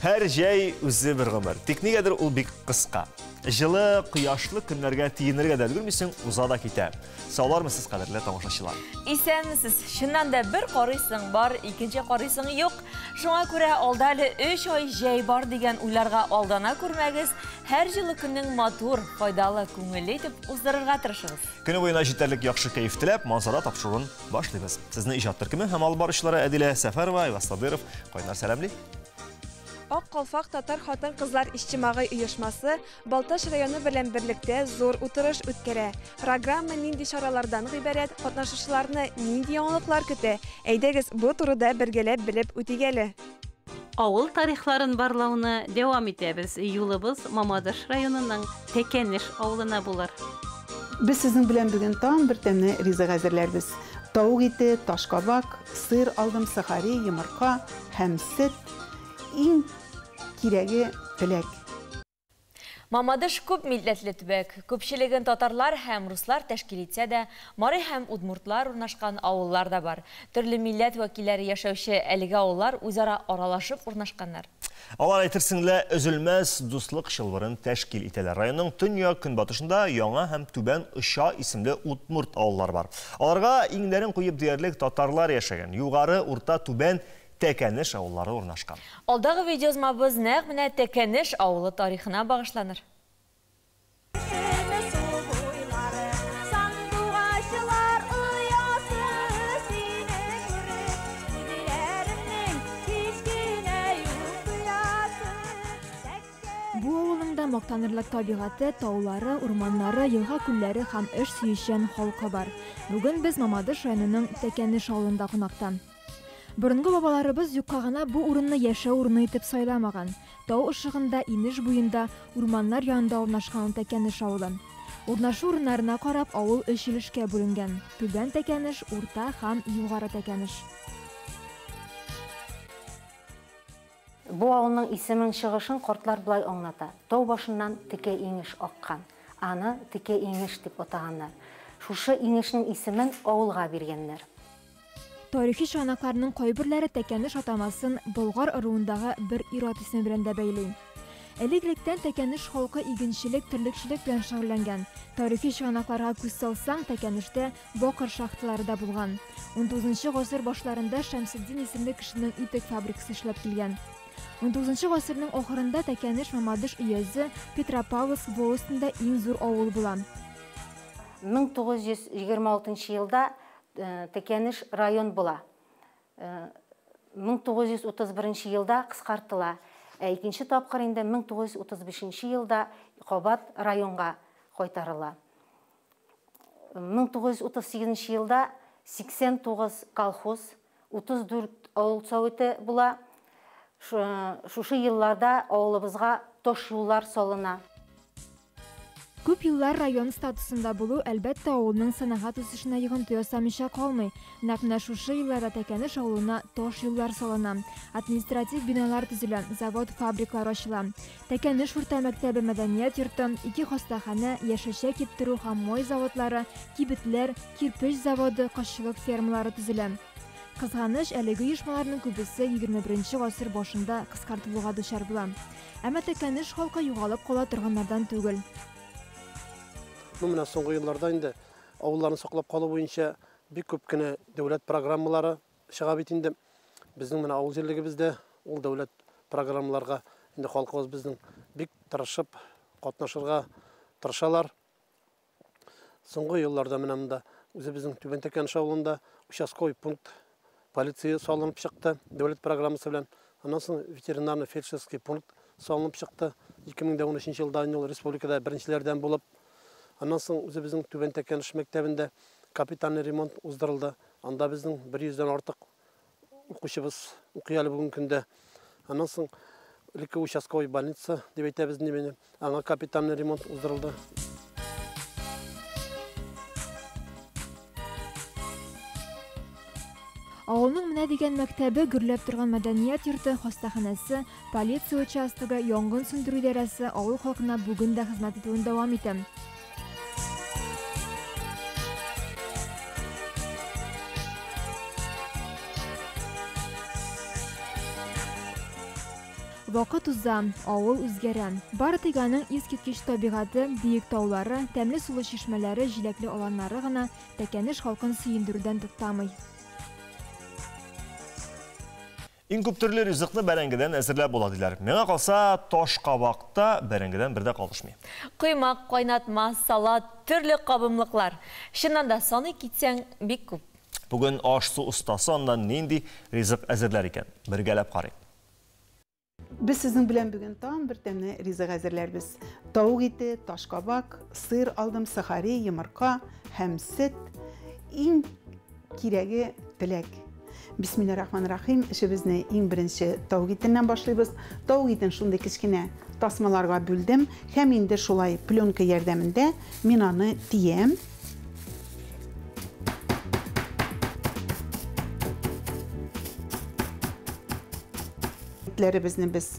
Һәр җәй үзе бер гомер. Тик нигәдер ул бик кыска. Җылы, кояшлы көннәргә тиенергә дә өлгермисең, уза да китә. Саулармысыз, кадерле тамашачылар? Исәнмесез. Чыннан да бер карыйсың бар, икенче карыйсың юк. Шуңа күрә алда әле 3 ай җәй бар дигән уйларга алдана күрмәгез. Һәр җылы көннең матур, файдалы, күңелле итеп уздырырга тырышыгыз. Көне буена җитәрлек яхшы кәеф теләп, Манзара тапшыруын башлыйбыз. Сезне иҗат төркеме һәм алып баручылары Әдилә Сәфәрова, Айваз Садыров кайнар сәламли. Ак калфак татар хатын-кызлар иҗтимагый оешмасы Балтач районы белән берлектә зур утырыш үткәрә. Программа нинди чаралардан гыйбарәт, катнашучыларны нинди яңалыклар көтә? Әйдәгез, бу турыда бергәләп белеп үтик әле. Авыл тарихларын барлауны дәвам итәбез. Юлыбыз Мамадыш районының Тәкәнеш авылына булыр. Без сезнең белән бүген тагын бер тәмле ризык әзерләрбез. Тавык ите, ташкабак, сыр алдым, сохари, йомырка һәм сөт. Иң кирәге теләк. Мамадыш күп милләтле төбәк. Күпчелеген татарлар һәм руслар тәшкил итсә дә, мари һәм удмуртлар урнашкан авыллар да бар. Төрле милләт вәкилләре яшәүче әлеге авыллар үзара аралашып урнашканнар. Алар әйтерсең лә өзелмәс дуслык чылбырын тәшкил итәләр. Районның төньяк көнбатышында Яңа һәм Түбән Оча исемле удмурт авыллары бар. Аларга иңнәрен куеп диярлек татарлар яшәгән. Югары, Урта, Түбән Тәкәнеш авыллары урнашкан. Алдагы видеоязмабыз нәкъ менә Тәкәнеш авылы тарихына багышланыр. Бу авылның да мактанырлык табигате, таулары, урманнары, елга-күлләре һәм эш сөючән халкы бар. Бүген без Мамадыш районының Тәкәнеш авылында кунакта. Борынгы бабаларыбыз юкка гына бу урынны яшәү урыны итеп сайламаган. Тау ышыгында, инеш буенда, урманнар янында урнашкан ул Тәкәнеш авылы. Урнашу урыннарына карап, авыл өч өлешкә бүленгән, Түбән Тәкәнеш, Урта һәм Югары Тәкәнеш. Бу авылның исемен чыгышын картлар болай аңлата, тау башыннан текә иңеш аккан, аны Текә иңеш дип атаганнар. Шушы иңешнең исемен авылга биргәннәр. Тарихи чыганакларның кайберләре Тәкәнеш атамасын Болгар ыруындагы бер ир-ат исеме белән дә бәйли. Элек-электән Тәкәнеш халкы игенчелек, терлекчелек белән шөгыльләнгән. Тарихи чыганакларга күз салсаң, Тәкәнештә бакыр шахталары да булган. Унтугызынчы гасыр башларында Шәмсетдин исемле кешенең итек фабрикасы эшләп килгән. Унтугызынчы гасырның ахырында Тәкәнеш Мамадыш өязе Петропавловск волостенда иң зур авыл була. 1926 елда Тәкәнеш район була. 1931 елда кыскартыла. Ә икенче тапкыр инде 1935 елда кабат районга кайтарыла. 1938 елда 89 колхоз, 34 авыл советы була. Шушы елларда авылыбызга таш юллар салына. Күп еллар район статусында булу, әлбәттә, авылның сәнәгать үсешенә йогынты ясамыйча калмый. Нәкъ менә шушы елларда Тәкәнеш авылына таш юллар салына, административ биналар төзелә, завод-фабриклар ачыла. Тәкәнеш урта мәктәбе, мәдәният йорты, ике хастаханә, яшелчә киптерү һәм май заводлары, кибетләр, кирпеч заводы, кошчылык фермалары төзелә. Кызганыч, әлеге оешмаларның күбесе 21 гасыр башында кыскартылуга дучар була. Әмма Тәкәнеш халкы югалып кала торганнардан түгел. Ну, менә соңгы елларда инде авылларны саклап калу буенча бик күп кенә дәүләт программалары чыга бит инде. Безнең менә авыл җирлегебездә ул дәүләт программаларга инде халкыбыз безнең бик тырышып катнашырга тырышалар. Соңгы елларда менә монда үзебезнең Түбән Тәкәнеш авылында участковый пункт полиция салынып чыкты дәүләт программасы белән. Аннан соң ветеринарно-фельдшерский пункт салынып чыкты. 2013 елда инде ул республикада беренчеләрдән булып. Аннан соң үзебезнең Түбән Тәкәнеш мәктәбендә капитальный ремонт уздырылды. Анда безнең 100дән артык укучыбыз укый әле бүгенге көндә. Аннан соң элекке участковый больница дип әйтәбез инде мине. Аңа капитальный ремонт уздырылды. Авылның менә дигән мәктәбе, гөрләп торган мәдәният йорты, хастаханәсе, полиция участогы, янгын сүндерү идарәсе авыл халкына бүген дә хезмәт итүен дәвам итә. Вакыт уза, авыл үзгәрә. Бары тик аның искиткеч табигате, биек таулары, тәмле сулы чишмәләре, җиләкле аланнары гына Тәкәнеш халкын сөендерүдән туктамый. Иң күп төрле ризыкны бәрәңгедән әзерләп була диләр. Миңа калса, ташкабак та бәрәңгедән бер дә калышмый. Коймак, кайнатма, салат, төрле кабымлыклар. Чыннан да, саный китсәң, бик күп. Бүген аш-су остасы аннан нинди ризык әзерләр икән? Бергәләп карыйк. Без сезнең белән бүген тагын бер тәмле ризык әзерләрбез. Тавык ите, ташкабак, сыр алдым, сохари, йомырка һәм сөт. Иң кирәге теләк. Бисмилла рахман рахим. Эшебезне иң беренче тавык итеннән башлыйбыз. Тавык итен шундый кечкенә тасмаларга бүлдем һәм инде шулай пленка ярдәмендә мин аны тиям. Итләребезне без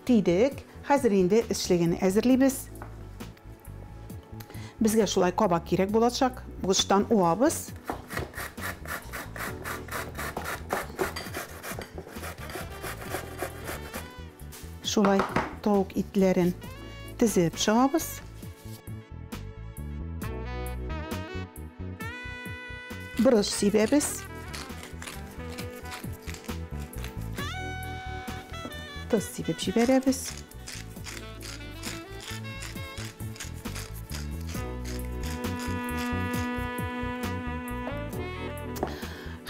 тидек. Хәзер инде эчлеген әзерлибез. Безгә шулай кабак кирәк булачак. Угычтан уабыз. Шулай тавык итләрен тезеп чыгабыз. Борыч сибәбез. Тоз сибеп җибәрәбез.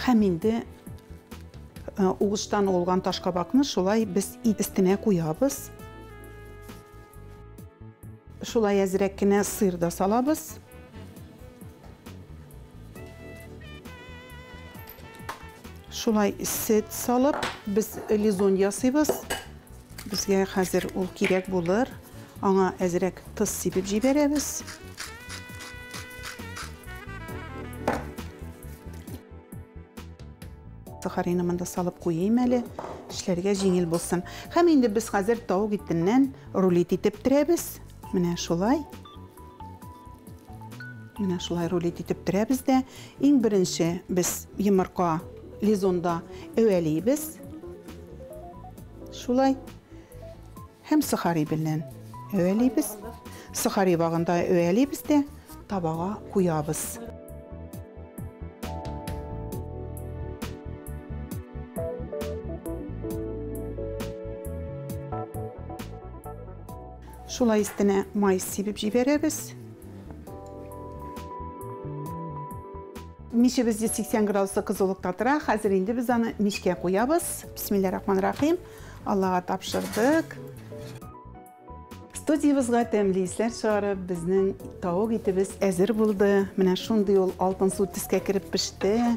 Һәм инде угычтан уылган ташкабакны шулай без ит өстенә куябыз. Шулай әзрәк кенә сыр да салабыз. Шулай сөт салып, без лизон ясыйбыз. Безгә хәзер ул кирәк булыр. Аңа әзрәк тоз сибеп җибәрәбез. Сохарины монда салып куйыйм әле, эшләргә җиңел булсын. Һәм инде без хәзер тавык итеннән рулет итеп терәбез. Менә шулай. Менә шулай рулет итеп терәбез дә. Иң беренче без йомырка лизонда әвәлибез. Шулай. Һәм сохари белән әвәлибез. Сохари вагында әвәлибез дә табага куябыз. Шулай өстенә май сибеп җибәрәбез. Мичебез 180 градуслы кызулыкта тора. Хәзер инде без аны мичкә куябыз. Бисмиллахир-рахманир-рахим. Аллага тапшырдык. Студиябызга тәмле исләр чыгарып, безнең тавык итебез әзер булды. Менә шундый ул алтынсу төскә кереп пеште.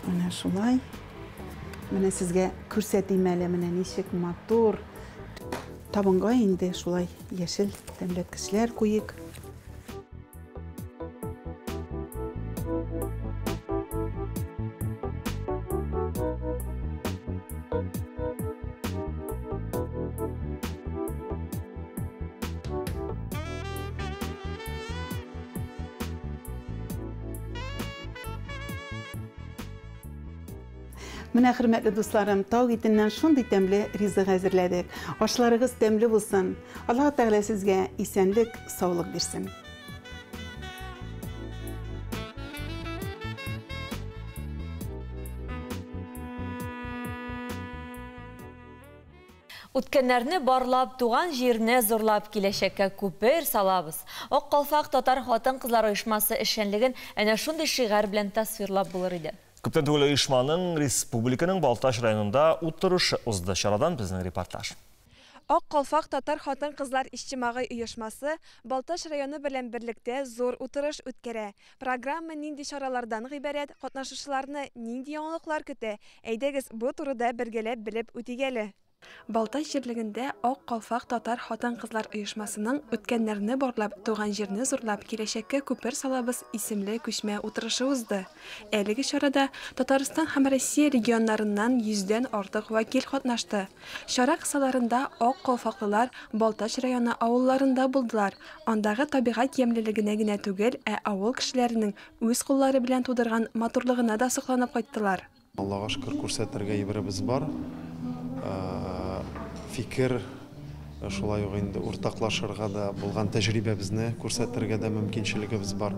Менә шулай. Менә сезгә күрсәтим әле, менә ничек матур. Табынга инде шулай яшел тәмләткечләр куйык. Менә, хөрмәтле дусларым, тавык итеннән шундый тәмле ризык әзерләдек. Ашларыгыз тәмле булсын. Аллаһ Тәгалә сезгә исәнлек, саулык бирсен. Үткәннәрне барлап, туган җирне зурлап, киләчәккә күпер салабыз. Ак калфак татар хатын-кызлар оешмасы эшчәнлеген әнә шундый шигарь белән тасвирлап булыр иде. Күптән түгел оешманың республиканың Балтач районында утырышы узды. Чарадан безнең репортаж. Ак калфак татар хатын-кызлар иҗтимагый оешмасы Балтач районы белән берлектә зур утырыш үткәрә. Программа нинди чаралардан гыйбарәт, катнашучыларны нинди яңалыклар көтә? Әйдәгез, бу турыда бергәләп белеп үтик әле. Балтач җирлегендә Ак калфак татар хатын-кызлар оешмасының Үткәннәрне барлап, туган җирне зурлап, киләчәккә күпер салабыз исемле күчмә утырышы узды. Әлеге чарада Татарстан һәм Россия регионнарыннан 100дән артык вәкил катнашты. Чара кысаларында ак калфаклылар Балтач районы авылларында булдылар. Андагы табигать ямьлелегенә генә түгел, ә авыл кешеләренең үз куллары белән тудырган матурлыгына да сокланып кайттылар. Аллага шөкер, күрсәтергә әйберебез бар. Фикер шулай ук инде уртаклашырга да булган тәҗрибәбезне күрсәтергә дә мөмкинчелегебез бар.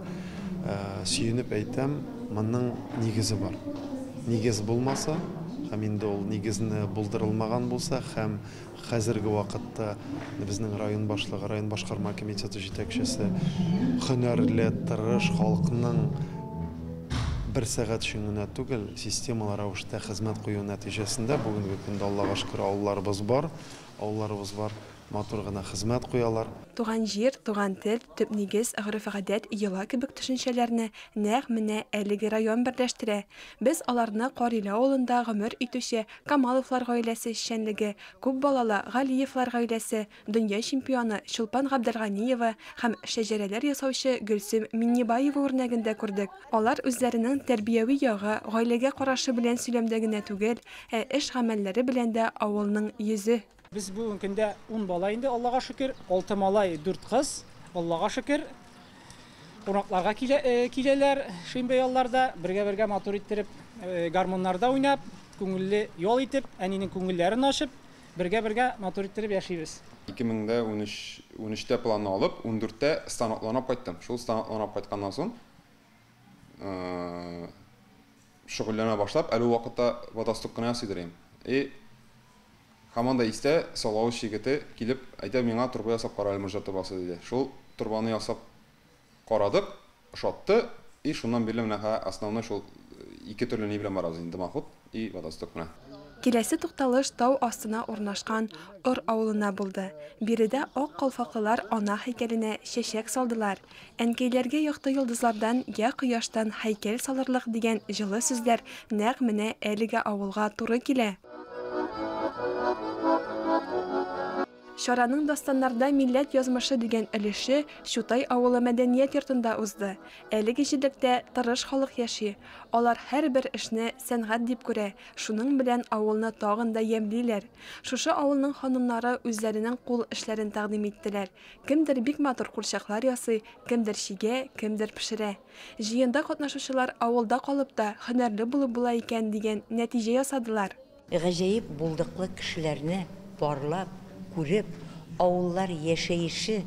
Сөенеп әйтәм, моның нигезе бар. Нигез булмаса, һәм инде ул нигезне булдырылмаган булса, һәм хәзерге вакытта безнең район башлыгы, район башкарма комитеты җитәкчесе һөнәрле, тырыш халыкның бер сәгать өчен генә түгел, системалы рәвештә хезмәт кую нәтиҗәсендә бүгенге көндә Аллага шөкер авылларыбыз бар, авылларыбыз бар, матур гына хезмәт куялар. Туган җир, туган тел, төп нигез, гореф-гадәт, йола кебек төшенчәләрне нәкъ менә әлеге район берләштерә. Без аларны Кариле авылында гомер итүче Камаловлар гаиләсе эшчәнлеге, күп балалы Галиевлар гаиләсе, дөнья чемпионы Чулпан Габделганиева һәм шәҗәрәләр ясаучы Гөлсем Миннебаева үрнәгендә күрдек. Алар үзләренең тәрбияви ягы, гаиләгә карашы белән сөйләмдә генә түгел, ә эш-гамәлләре белән дә авылның йөзе. Без бүгенге көндә 10 бала инде, Аллага шөкер, 6 малай, 4 кыз, Аллага шөкер. Кунакларга киләләр шимбә ялларда, бергә-бергә матур иттереп, гармуннарда уйнап, күңелле ял итеп, әнинең күңелләрен ачып, бергә-бергә матур иттереп яшибез. Ике мең дә унөчтә планны алып, ундүрттә станокланып кайттым. Шул станокланып кайтканнан соң, шөгыльләнә башлап, әле ул вакытта водосток кына ясыйдыр идем. И һаман да истә, Салавыч егете килеп, әйтә, миңа торба ясап кара әле, морҗа торбасы, диде. Шул торбаны ясап карадык, ошатты, и шуннан бирле менә хә основной шул ике төрле ни белән барабыз инде, дымоход и водосток менә. Киләсе тукталыш тау астына урнашкан Ор авылына булды. Биредә ак калфаклылар ана һәйкәленә чәчәк салдылар. Әнкәйләргә якты йолдызлардан я кояштан һәйкәл салырлык дигән җылы сүзләр нәкъ менә әлеге авылга туры килә. Чараның дастаннарда милләт язмышы дигән өлеше Чутай авылы мәдәният йортында узды. Әлеге җирлектә тырыш халык яши. Алар һәрбер эшне сәнгать дип күрә, шуның белән авылны тагын да ямьлиләр. Шушы авылның ханымнары үзләренең кул эшләрен тәкъдим иттеләр. Кемдер бик матур курчаклар ясый, кемдер чигә, кемдер пешерә. Җыенда катнашучылар авылда калып та һөнәрле булып була икән дигән нәтиҗә ясадылар. Гаҗәеп булдыклы кешеләрне барлап, күреп, авыллар яшәеше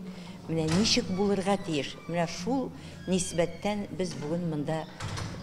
менә ничек булырга тиеш. Менә шул нисбәттән без бүген монда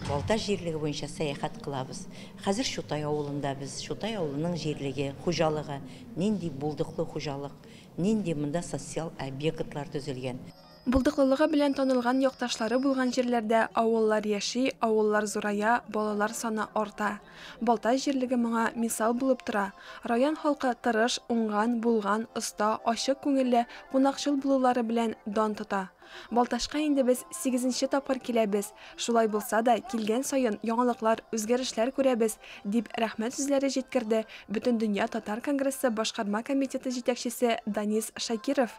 Балтач җирлеге буенча сәяхәт кылабыз. Хәзер Чутай авылында без, Чутай авылының җирлеге, хуҗалыгы, нинди булдыклы хуҗалык, нинди монда социаль объектлар төзелгән. Булдыклылыгы белән танылган якташлары булган җирләрдә авыллар яши, авыллар зурая, балалар саны арта. Балтач җирлеге моңа мисал булып тора. Район халкы тырыш, уңган, булган, оста, ачык күңелле, кунакчыл булулары белән дан тота. Балтачка инде без 8нче тапкыр киләбез. Шулай булса да, килгән саен яңалыклар, үзгәрешләр күрәбез, дип рәхмәт сүзләре җиткерде Бөтендөнья татар конгрессы башкарма комитеты җитәкчесе Данис Шакиров.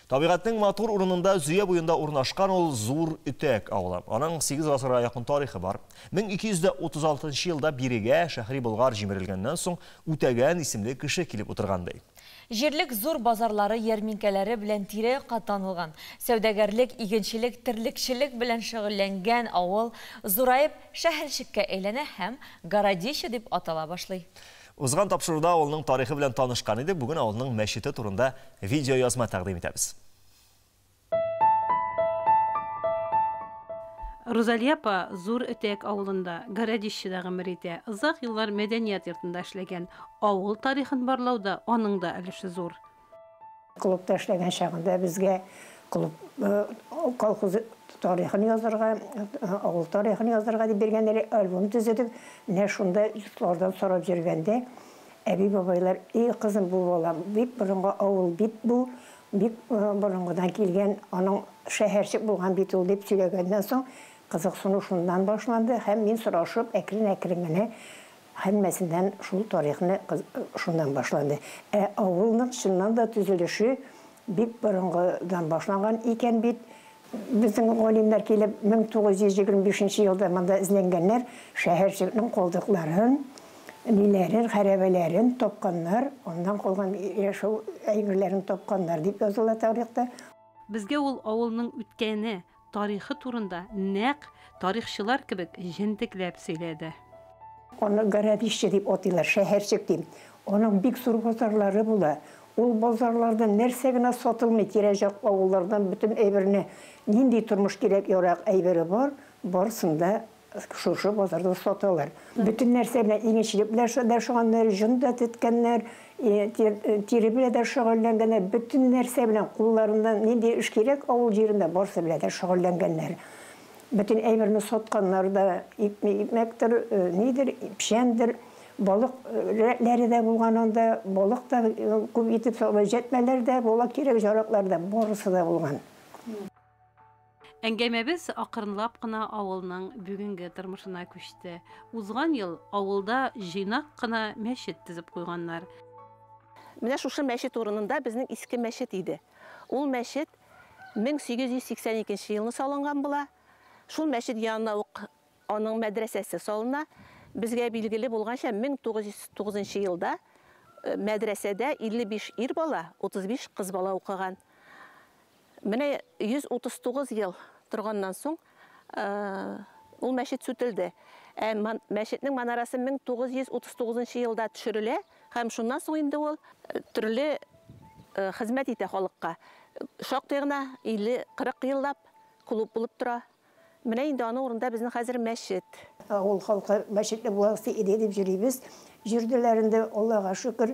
Табигатьнең матур урынында Зөя буенда урнашкан ул Зур Өтәк авылы. Аның 8 гасырга якын тарихы бар. 1236 елда бирегә Шәһри Болгар җимерелгәннән соң Үтәгән исемле кеше килеп утырган ди. Җирлек зур базарлары, ярминкәләре белән тирә-якка танылган. Сәүдәгәрлек, игенчелек, терлекчелек белән шөгыльләнгән авыл зураеп шәһәрчеккә әйләнә һәм городище дип атала башлый. Узган тапшыруда авылның тарихы белән танышкан идек. Бүген авылның мәчете турында видеоязма тәкъдим итәбез. Рузалия апа Зур Өтәк авылында, городищеда гомер итә. Озак еллар мәдәният йортында эшләгән. Авыл тарихын барлауда аның да өлеше зур. Клубта эшләгән чагында безгә клуб, колхоз тарихын язырга, авыл тарихын язырга дип биргән әле альбом төзедек. Менә шунда йортлардан сорап йөргәндә, әби бабайлар, эй кызым, бу балам бик борынгы авыл бит бу, бик борынгыдан килгән, аның шәһәрчек булган бит ул дип сөйләгәннән соң кызыксыну шуннан башланды һәм мин сорашып әкрен-әкрен генә һәммәсеннән шул тарихны шуннан башланды. Ә авылның чыннан да төзелеше бик борынгыдан башланган икән бит. Безнең галимнәр килеп 1925 елда монда эзләнгәннәр, шәһәрчекнең калдыкларын, ниләрен, хәрабәләрен тапканнар, аннан калган яшәү әйберләрен тапканнар дип языла тарихта. Безгә ул авылның үткәне, тарихы турында нәкъ тарихчылар кебек җентекләп сөйләде. Аны городище дип атыйлар, шәһәрчек дип. Аның бик зур базарлары була. Ул базарларда нәрсә генә сатылмый, тирә-як авыллардан бөтен әйберне, нинди тормыш кирәк-ярак әйбере бар, барысын да шушы базарда саталар. Бөтен нәрсә белән игенчелек белән дә шөгыльләнгәннәр, җон да теткәннәр, тире белән дә шөгыльләнгәннәр, бөтен нәрсә белән кулларыннан нинди эш кирәк авыл җирендә, барысы белән дә шөгыльләнгәннәр. Бөтен әйберне сатканнар да, икмәктер, нидер, печәндер, балык рәтләре дә булган анда, балык та күп итеп сатыла, җәтмәләр дә була, кирәк-яраклар да, барысы да булган. Әңгәмәбез акрынлап кына авылның бүгенге тормышына күчте. Узган ел авылда җыйнак кына мәчет төзеп куйганнар. Менә шушы мәчет урынында безнең иске мәчет иде. Ул мәчет 1882 елны салынган була. Шул мәчет янына ук аның мәдрәсәсе салына. Безгә билгеле булганча, 1909 елда мәдрәсәдә 55 ир бала, 35 кыз бала укыган. Менә 139 ел торганнан соң ул мәчет сүтелде. Ә мәчетнең манарасы 1939 елда төшерелә һәм шуннан соң инде ул төрле хезмәт итә халыкка. Шактый гына 50-40 еллап клуб булып тора. Менә инде аның урында безнең хәзер мәчет. Авыл халкы мәчетле буласы иде дип йөрибез. Йөрделәр инде, Аллага шөкер.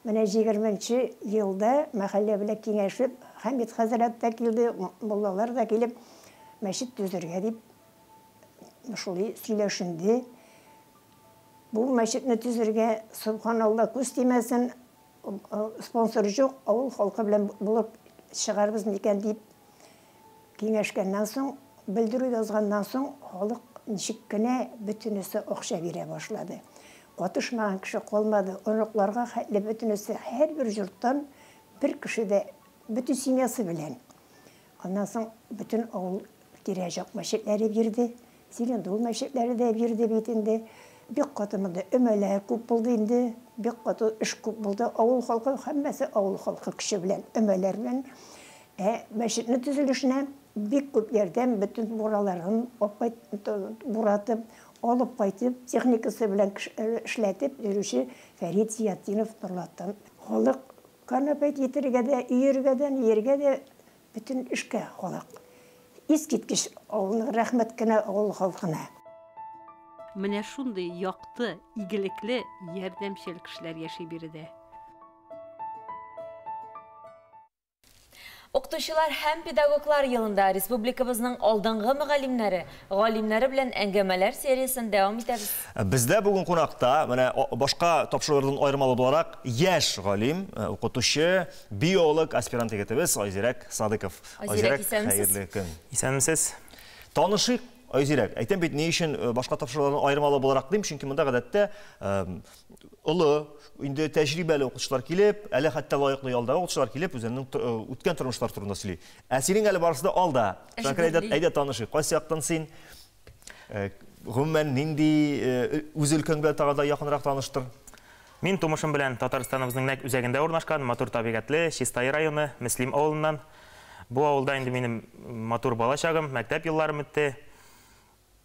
Менә 20 елда мәхәллә белән киңәшеп, Хәмид хәзрәт тә килде, муллалар да килеп, мәчет төзергә дип шулай сөйләшенде. Бу мәчетне төзергә, субханалла, күз тимәсен, спонсор юк, авыл халкы белән булып чыгарбыз микән дип киңәшкәннән соң, белдерү язганнан соң, халык ничек кенә бөтенесе акча бирә башлады. Катышмаган кеше калмады, оныкларга хәтле бөтенесе һәрбер йорттан бер кеше дә бөтен семьясы белән. Аннан соң бөтен авыл тирә-як мәчетләре бирде, Зелендул мәчетләре дә бирде бит инде. Бик каты монда өмәләр күп булды инде, бик каты эш күп булды. Авыл халкы һәммәсе авыл халкы көче белән, өмәләр белән. Ә мәчетнең төзелешенә бик күп ярдәм, бөтен бураларын буратып, алып кайтып, техникасы белән эшләтеп йөрүче Фәрит Зиятдинов Нурлаттан. Халык канапәт китерергә дә, өергә дә, ниергә дә, бөтен эшкә халык. Искиткеч авылның рәхмәт кенә авыл халкына. Менә шундый якты, игелекле, ярдәмчел кешеләр яши биредә. Укытучылар һәм педагоглар елында республикабызның алдынгы мөгаллимнәре, галимнәре белән әңгәмәләр сериясен дәвам итәбез. Бездә бүген кунакта, менә башка тапшырулардан аермалы буларак, яшь галим, укытучы, биолог, аспирант егетебез Айзирәк Садыков. Айзирәк, исәнмесез. Хәерле көн. Исәнмесез. Танышыйк, Айзирәк. Әйтәм бит, ни өчен башка тапшырулардан аермалы буларак дим, чөнки монда гадәттә олы, инде тәҗрибәле укытучылар килеп, әле хәтта лаеклы ялдагы укытучылар килеп, үзләренең үткән тормышлар турында сөйли. Ә синең әле барысы да алда. Шуңа күрә әйдә танышыйк. Кайсы яктан син? Гомумән, нинди үз өлкәң белән тагы да якынрак таныштыр? Мин тумышым белән Татарстаныбызның нәкъ үзәгендә урнашкан матур табигатьле Чистай районы Мөслим авылыннан. Бу авылда инде минем матур балачагым, мәктәп елларым үтте.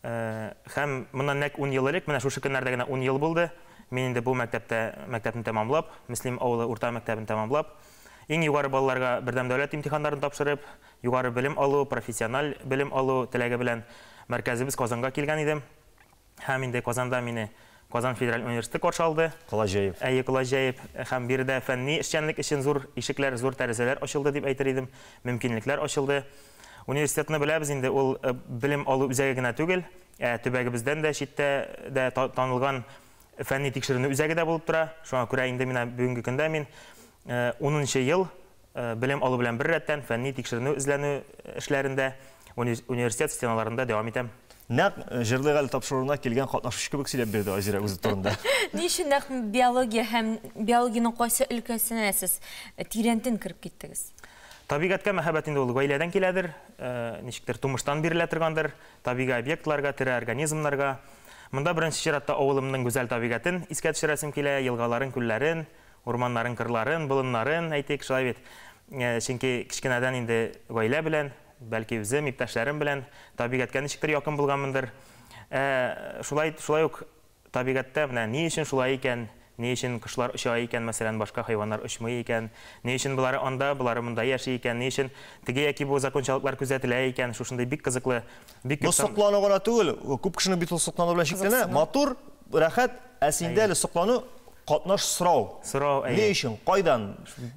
Һәм моннан нәкъ 10 ел элек, менә шушы көннәрдә генә 10 ел булды. Мин инде бу мәктәптә мәктәпне тәмамлап, Мөслим авылы урта мәктәбен тәмамлап, иң югары балларга бердәм дәүләт имтиханнарын тапшырып, югары белем алу, профессиональ белем алу теләге белән мәркәзебез Казанга килгән идем. Һәм инде Казанда мине Казан федераль университеты каршы алды. Колач җәеп. Әйе, колач җәеп. Һәм биредә фәнни эшчәнлек өчен зур ишекләр, зур тәрәзәләр ачылды дип әйтер идем. Мөмкинлекләр ачылды. Университетны беләбез инде, ул белем алу үзәге генә түгел, ә төбәгебездән дә, читтә дә танылган фәнни тикшеренү үзәге дә булып тора. Шуңа күрә инде менә бүгенге көндә мин 10 ел белем алу белән бер рәттән фәнни тикшеренү эзләнү эшләрендә университет стеналарында дәвам итәм. Нәкъ җырлык әле тапшыруына килгән катнашучы кебек сөйләп бирде Айзирә үзе турында. Ни өчен нәкъ биология һәм биологиянең кайсы өлкәсенә сез тирәнтен кереп киттегез? Табигатькә мәхәббәт инде ул гаиләдән киләдер, ничектер тумыштан бирелә торгандыр, табигый объектларга, тере организмнарга. Монда беренче чиратта авылымның гүзәл табигатен искә төшерәсем килә, елгаларын, күлләрен, урманнарын, кырларын, болыннарын, әйтик, шулай бит. Чөнки кечкенәдән инде гаилә белән, бәлки үзем, иптәшләрем белән табигатькә ничектер якын булганмындыр. Шулай ук табигатьтә менә ни өчен шулай икән, ни өчен кошлар оча икән, мәсәлән, башка хайваннар очмый икән, ни өчен болары анда, болары монда яши икән, ни өчен теге яки бу закончалыклар күзәтелә икән, шушындый бик кызыклы, бик Бу соклану гына түгел, күп кешенең бит ул соклану белән чикләнә. Матур, рәхәт, ә синдә әле соклану катнаш сорау. Сорау, әйе. Ни өчен, кайдан,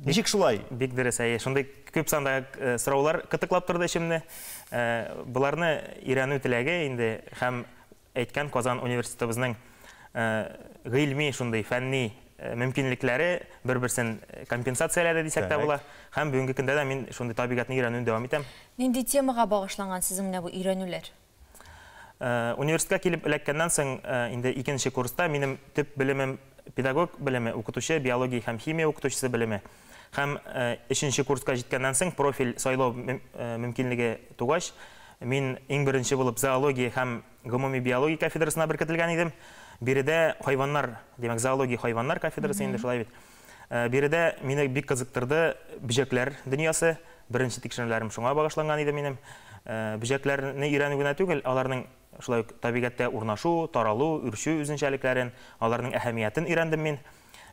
ничек шулай? Бик дөрес, әйе. Шундый күп санда сораулар кытыклап торды эчемне. Боларны өйрәнү теләге инде һәм әйткән Казан университетыбызның гыйльми шундый фәнни мөмкинлекләре бер-берсен компенсацияләде дисәк тә була. Һәм бүгенге көндә дә мин шундый табигатьне өйрәнүне дәвам итәм. Нинди темага багышланган сезнең менә бу өйрәнүләр? Университетка килеп эләккәннән соң, инде икенче курста минем төп белемем педагог белеме, укытучы, биология һәм химия укытучысы белеме. Һәм өченче курска җиткәннән соң профиль сайлау мөмкинлеге тугач, мин иң беренче булып зоология һәм гомуми биология кафедрасына беркетелгән идем. Биредә хайваннар, димәк, зоология хайваннар кафедрасы инде шулай бит. Биредә мине бик кызыктырды бөҗәкләр дөньясы. Беренче тикшеренүләрем шуңа багышланган иде минем. Бөҗәкләрне өйрәнү генә түгел, аларның шулай ук табигатьтә урнашу, таралу, үрчү үзенчәлекләрен, аларның әһәмиятен өйрәндем мин.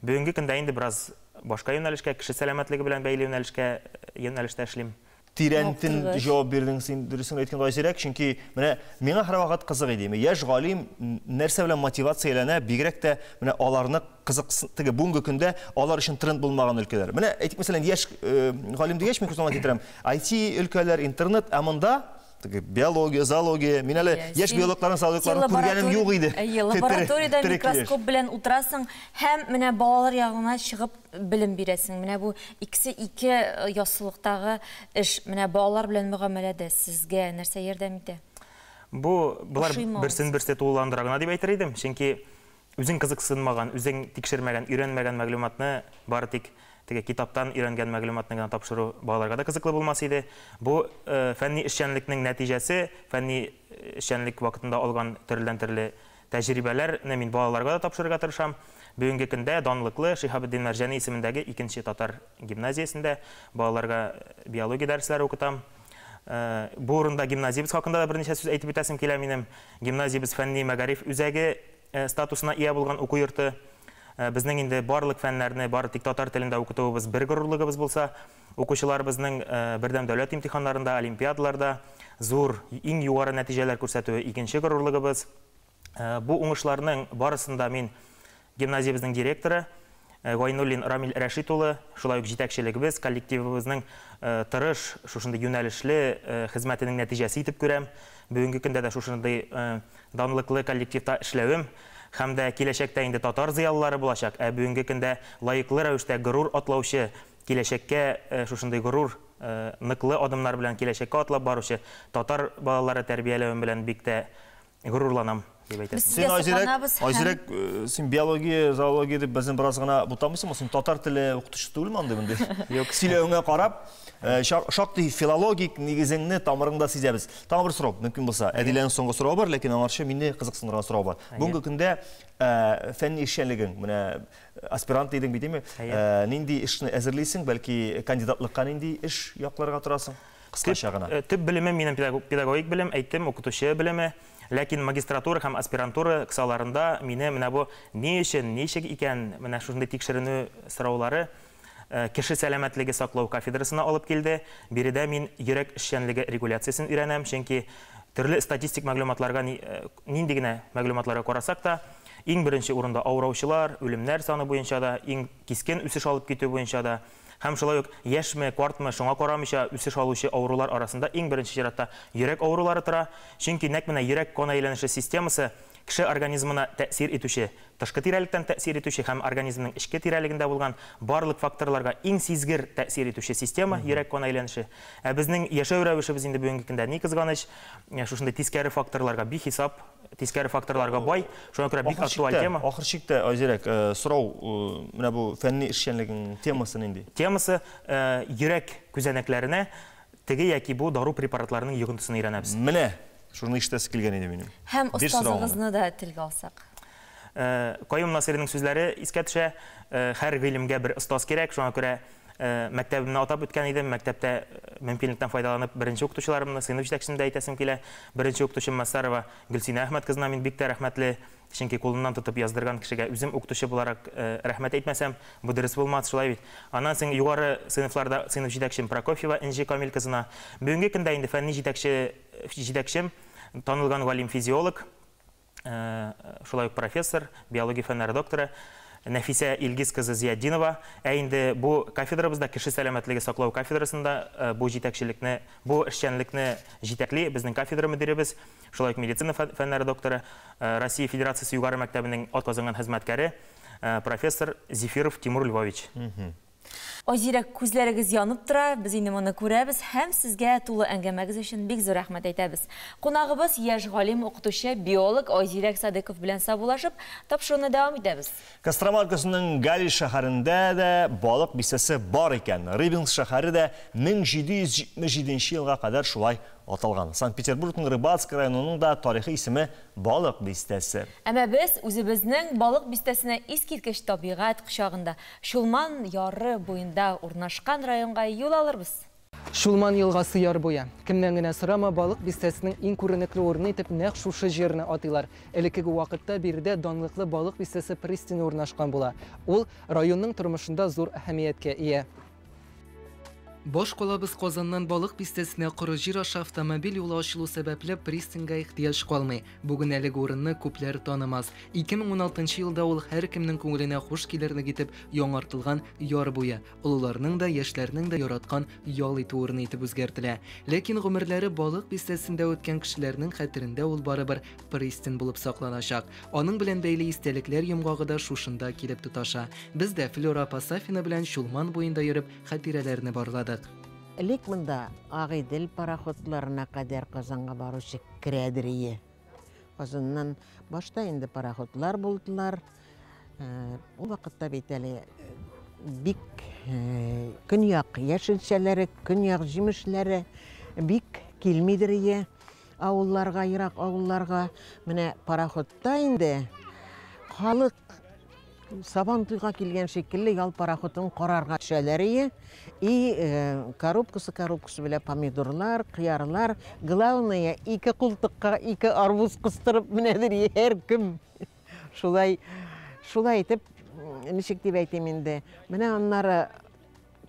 Бүгенге көндә инде бераз башка юнәлешкә, кеше сәламәтлеге белән бәйле юнәлешкә, юнәлештә эшлим. Тирәнтен җавап бирдең син, дөресен әйткәндә, Айзирәк, чөнки менә миңа һәрвакыт кызык иде. Яшь галим нәрсә белән мотивацияләнә, бигрәк тә менә аларны кызык, теге бүгенге көндә алар өчен тренд булмаган өлкәләр. Менә әйтик, мәсәлән, яшь галим дигәч, мин күз алдына китерәм, IT өлкәләр, интернет, ә монда теге биология, зоология, мин әле яшь биологларның зоологларын күргәнем юк иде. Әйе, лабораториядә микроскоп белән утырасың һәм менә балалар ягына чыгып белем бирәсең. Менә бу икесе ике яссылыктагы эш. Менә балалар белән мөгамәләдә сезгә нәрсә ярдәм итә? Бу болар берсен берсе тулыландыра гына дип әйтер идем, чөнки үзең кызыксынмаган, үзең тикшермәгән, өйрәнмәгән мәгълүматны бары тик теге китаптан өйрәнгән мәгълүматны гына тапшыру балаларга да кызыклы булмас иде. Бу фәнни эшчәнлекнең нәтиҗәсе, фәнни эшчәнлек вакытында алган төрледән-төрле тәҗрибәләрне мин балаларга да тапшырырга тырышам. Бүгенге көндә данлыклы Шиһабетдин Мәрҗани исемендәге икенче татар гимназиясендә балаларга биология дәресләре укытам. Бу урында гимназиябез хакында да берничә сүз әйтеп үтәсем килә минем. Гимназиябез фәнни мәгариф үзәге статусына ия булган уку йорты. Безнең инде барлык фәннәрне бары тик татар телендә укытуыбыз бер горурлыгыбыз булса, укучыларыбызның бердәм дәүләт имтиханнарында, олимпиадаларда зур, иң югары нәтиҗәләр күрсәтүе икенче горурлыгыбыз. Бу уңышларның барысында мин гимназиябезнең директоры Гайнуллин Рамил Рәшит улы, шулай ук җитәкчелегебез, коллективыбызның тырыш, шушындый юнәлешле хезмәтенең нәтиҗәсе итеп күрәм. Бүгенге көндә дә шушындый данлыклы коллективта эшләвем һәм дә киләчәктә инде татар зыялылары булачак, ә бүгенге көндә лаеклы рәвештә горур атлаучы, киләчәккә шушындый горур, ныклы адымнар белән киләчәккә атлап баручы татар балалары тәрбияләвем белән бик тә горурланам дип әйтәсем. Син, Айзирәк, син биология, зоология дип безне бераз гына бутамыйсыңмы? Син татар теле укытучысы түгелме андый мондый? Юк. Сөйләвеңә карап, шактый филологик нигезеңне, тамырыңда сизәбез. Тагын бер сорау, мөмкин булса. Әдиләнең соңгы соравы бар, ләкин аңарчы мине кызыксындырган сорау бар. Бүгенге көндә фәнни эшчәнлегең, менә аспирант дидең бит, әйме? Нинди эшне әзерлисең, бәлки кандидатлыкка нинди эш якларга торасың? Кыскача гына. Төп белемем минем педагогик белем, әйттем, укытучы белеме. Ләкин магистратура һәм аспирантура кысаларында мине менә бу ни өчен, ничек икән, менә шушындый тикшеренү сораулары кеше сәламәтлеге саклау кафедрасына алып килде. Биредә мин йөрәк эшчәнлеге регуляциясен өйрәнәм, чөнки төрле статистик мәгълүматларга нинди генә мәгълүматларга карасак та, иң беренче урында авыраучылар, үлемнәр саны буенча да, иң кискен үсеш алып китү буенча да, һәм шулай ук яшьме, картмы, шуңа карамыйча үсеш алучы авырулар арасында иң беренче чиратта йөрәк авырулары тора. Чөнки нәкъ менә йөрәк кан әйләнеше системасы кеше организмына тәэсир итүче, тышкы тирәлектән тәэсир итүче һәм организмның эчке тирәлегендә булган барлык факторларга иң сизгер тәэсир итүче система йөрәк кан әйләнеше. Ә безнең яшәү рәвешебез инде бүгенге көндә ни кызганыч, шушындый тискәре факторларга бихисап, тискәре факторларга бай, шуңа күрә бик актуаль тема. Ахыр чиктә, Айзирәк, сорау, менә бу фәнни эшчәнлегең темасы нинди? Темасы йөрәк күзәнәкләренә теге яки бу дару препаратларының йогынтысын өйрәнәбез. Менә шуны ишетәсе килгән иде минем. Һәм остазыгызны да телгә алсак. Каюм Насыйриның сүзләре искә төшә, һәр гыйлемгә бер остаз кирәк, шуңа күрә Мәктәбемне атап үткән идем. Мәктәптә мөмкинлектән файдаланып беренче укытучыларымны, сыйныф җитәкчесен дә әйтәсем килә. Беренче укытучым Масарова Гөлсинә Әхмәт кызына мин бик тә рәхмәтле. Чөнки кулыннан тотып яздырган кешегә үзем укытучы буларак рәхмәт әйтмәсәм, бу дөрес булмас, шулай бит. Аннан соң югары сыйныфларда сыйныф җитәкчем Прокофьева Энҗе Камил кызына. Бүгенге көндә инде фәнни җитәкче җитәкчем, танылган галим-физиолог, шулай ук профессор, биология фәннәре докторы Нәфисә Илгиз кызы Зиятдинова. Ә инде бу кафедрабызда, кеше сәламәтлеге саклау кафедрасында бу җитәкчелекне, бу эшчәнлекне җитәкли безнең кафедра мөдиребез, шулай ук медицина фәннәре докторы, Россия Федерациясе югары мәктәбенең атказанган хезмәткәре, профессор Зефиров Тимур Львович. Айзирәк, күзләрегез янып тора, без инде моны күрәбез һәм сезгә тулы әңгәмәгез өчен бик зур рәхмәт әйтәбез. Кунагыбыз яшь галим, укытучы, биолог Айзирәк Садыков белән саубуллашып, тапшыруны дәвам итәбез. Кострома өлкәсенең Галич шәһәрендә дә балык бистәсе бар икән. Рыбинск шәһәре дә 1777 елга кадәр шулай аталган. Санкт-Петербургның Рыбацк районының да тарихи исеме Балык бистәсе. Әмма без үзебезнең Балык бистәсенә искиткеч табигать кочагында, Чулман яры буенда урнашкан районга юл алырбыз. Чулман елгасы яр буе. Кемнән генә сорама, Балык бистәсенең иң күренекле урыны итеп нәкъ шушы җирне атыйлар. Элеккеге вакытта биредә данлыклы Балык бистәсе пристане урнашкан була. Ул районның тормышында зур әһәмияткә ия. Баш калабыз Казаннан Балык бистәсенә коры җир аша автомобиль юлы ачылу сәбәпле пристаньга ихтыяҗ калмый. Бүген әлеге урынны күпләр танымас. 2016 елда ул һәркемнең күңеленә хуш килерлек итеп яңартылган яр буе, олыларның да, яшьләрнең дә яраткан ял итү урыны итеп үзгәртелә. Ләкин гомерләре Балык бистәсендә үткән кешеләрнең хәтерендә ул барыбер пристань булып сакланачак. Аның белән бәйле истәлекләр йомгагы да шушында килеп тоташа. Без дә Флюра апа Сафина белән Чулман буенда йөреп хатирәләрне барладык. Элек монда Агыйдел пароходларына кадәр Казанга баручы керәдер ие. Казаннан башта инде пароходлар булдылар. Ул вакытта бит әле бик көньяк яшелчәләре, көньяк җимешләре бик килмидер ие авылларга, ерак авылларга. Менә пароходта инде халык Сабан туйга килгән шикелле ял пароходын карарга төшәләр ие. И коробкасы коробкасы белән помидорлар, кыярлар. Главное, ике култыкка ике арбуз кыстырып менәдер һәркем. Шулай, шулай итеп, ничек дип әйтим инде. Менә аннары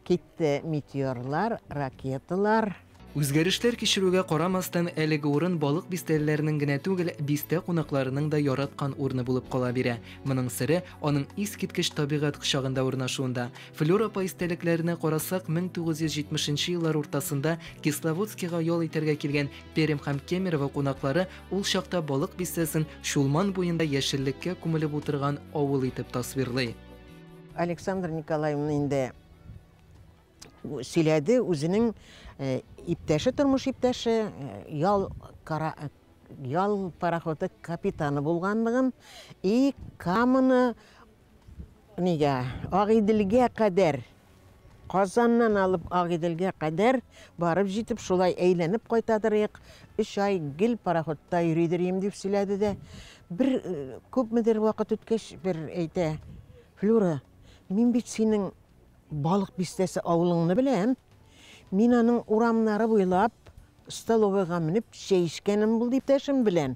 китте метеорлар, ракеталар. Үзгәрешләр кичерүгә карамастан, әлеге урын Балык бистәлеләренең генә түгел, бистә кунакларының да яраткан урыны булып кала бирә. Моның сере аның искиткеч табигать кочагында урнашуында. Флюра апа истәлекләренә карасак, 1970 еллар уртасында Кисловодскига ял итәргә килгән Пермь һәм Кемерово кунаклары ул чакта Балык бистәсен Чулман буенда яшеллеккә күмелеп утырган авыл итеп тасвирлый. Александра Николаевна инде сөйләде, үзенең иптәше, тормыш иптәше, ял пароходы капитаны булганлыгын и Каманы нигә Агыйделгә кадәр, Казаннан алып Агыйделгә кадәр барып җитеп, шулай әйләнеп кайтадыр, 3 ай гел пароходта йөридер им дип сөйләде дә. Бер күпмедер вакыт үткәч, бер әйтә: Флюра, мин бит синең Балык бистәсе авылыңны беләм. Мин аның урамнары буйлап столовойга менеп чәй эчкәнем булды иптәшем белән.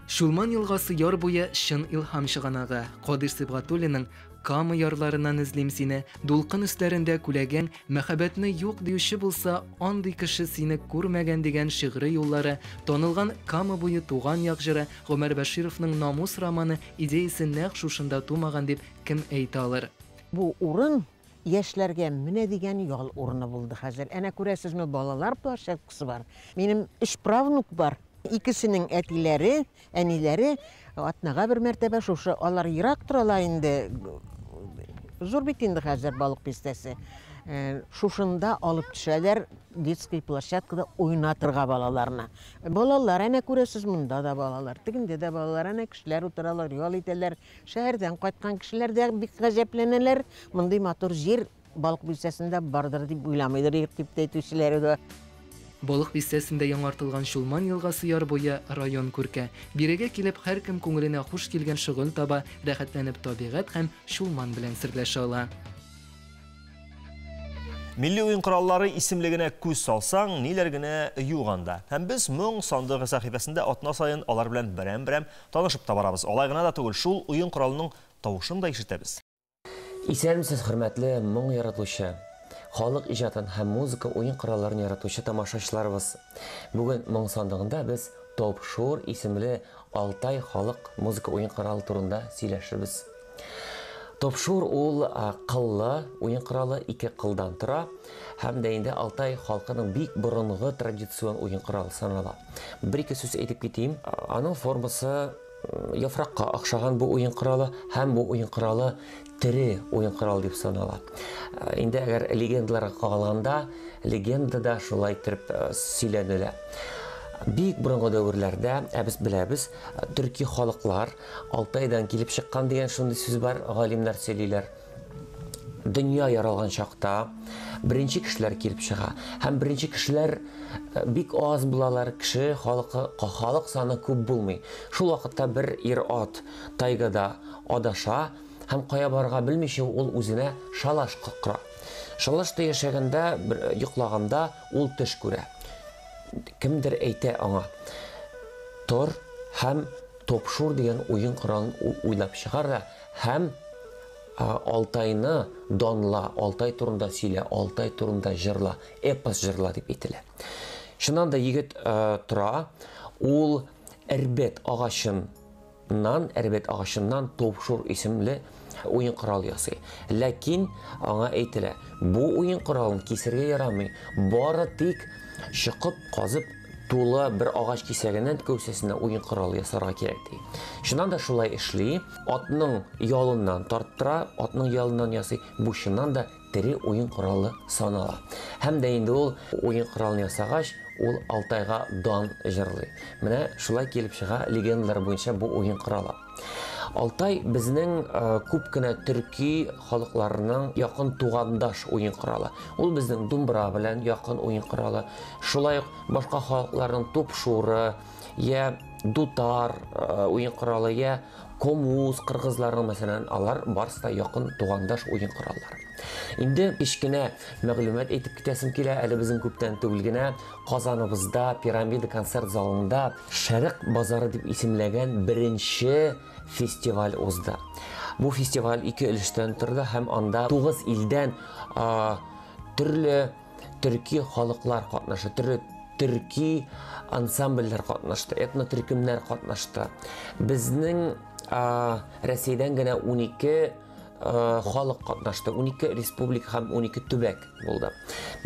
Чулман елгасы яр буе чын илһам чыганагы. Кадыйр Сибгатуллинның Кама ярларыннан эзлим сине, дулкын өсләрендә күләгәң, мәхәббәтне юк диюче булса, андый кеше сине күрмәгән дигән шигъри юллары, танылган Кама буе туган як җыры, Гомәр Бәшировның Намус романы идеясе нәкъ шушында тумаган дип кем әйтә алыр? Бу урын яшьләргә менә дигән ял урыны булды хәзер. Әнә күрәсезме, балалар площадкасы бар. Минем 3 правнук бар. Икесенең әтиләре, әниләре атнага бер мәртәбә шушы, алар ерак торалар инде. Зур бит инде хәзер Балык бистәсе. Шушында алып төшәләр детский площадкада уйнатырга балаларны. Балалар, әнә күрәсез, монда да балалар, тегендә дә балалар, әнә кешеләр утыралар, ял итәләр. Шәһәрдән кайткан кешеләр дә бик гаҗәпләнәләр. Мондый матур җир Балык бистәсендә бардыр дип уйламыйдыр дип тә әйтүчеләре дә. Балык бистәсендә яңартылган Чулман елгасы яр буе район күркә. Бирегә килеп һәркем күңеленә хуш килгән шөгыль таба, рәхәтләнеп табигать һәм Чулман белән серләшә ала. Милли уен кораллары исемлегенә күз салсаң, ниләр генә юк анда. Һәм без Моң сандыгы сәхифәсендә атна саен алар белән берәм-берәм танышып та барабыз. Алай гына да түгел, шул уен коралының тавышын да ишетәбез. Исәнмесез, хөрмәтле моң яратучы, халык иҗатын һәм музыка уен коралларын яратучы тамашачыларыбыз. Бүген Моң сандыгында без Топшур исемле Алтай халык музыка уен коралы турында сөйләшербез. Топшур ул кыллы уен коралы, ике кылдан тора һәм дә инде Алтай халкының бик борынгы традицион уен коралы санала. Бер-ике сүз әйтеп китим. Аның формасы яфракка охшаган бу уен коралы һәм бу уен коралы тере уен коралы дип санала. Инде әгәр легендаларга кагылганда, легендада шулай итеп сөйләнелә. Бик борынгы дәверләрдә, ә без беләбез, төрки халыклар Алтайдан килеп чыккан дигән шундый сүз бар, галимнәр сөйлиләр. Дөнья яралган чакта беренче кешеләр килеп чыга. Һәм беренче кешеләр бик аз булалар, кеше халкы, халык саны күп булмый. Шул вакытта бер ир-ат тайгада адаша һәм кая барырга белмичә ул үзенә шалаш кора. Шалашта яшәгәндә, бер йоклаганда ул төш күрә. Кемдер әйтә аңа, Тор һәм Топшур дигән уен коралын уйлап чыгар да һәм Алтайны данла, Алтай турында сөйлә, Алтай турында җырла, эпос җырла дип әйтелә. Чыннан да егет тора, ул эрбет агачын Нан, әрбәт агачыннан Топшур исемле уен коралы ясый. Ләкин аңа әйтелә, бу уен коралын кисергә ярамый, бары тик чокып, казып, тулы бер агач кисәгеннән кәүсәсенә уен коралы ясарга кирәк, ди. Чыннан да шулай эшли, атның ялыннан тарттыра, атның ялыннан ясый. Бу чыннан да тере уен коралы санала. Һәм дә инде ул уен коралын ясагач, ул Алтайга дан җырлый. Менә шулай килеп чыга легендалар буенча бу уен коралы. Алтай безнең күп кенә төрки халыкларының якын тугандаш уен коралы. Ул безнең думбра белән якын уен коралы. Шулай ук башка халыкларның тупшуры, я дутар уен коралы, я Комуз, кыргызларның, мәсәлән, алар барысы да якын тугандаш уен кораллары. Инде кечкенә мәгълүмат әйтеп китәсем килә, әле безнең күптән түгел генә Казаныбызда Пирамида концерт залында Шәрык базары дип исемләгән беренче фестиваль узды. Бу фестиваль ике өлештән торды һәм анда 9 илдән төрле төрки халыклар катнашы, төрле төрки ансамбльләр катнашты, этнотөркемнәр катнашты. Безнең Рәсәйдән генә 12 халык катнашты, 12 республика һәм 12 төбәк булды.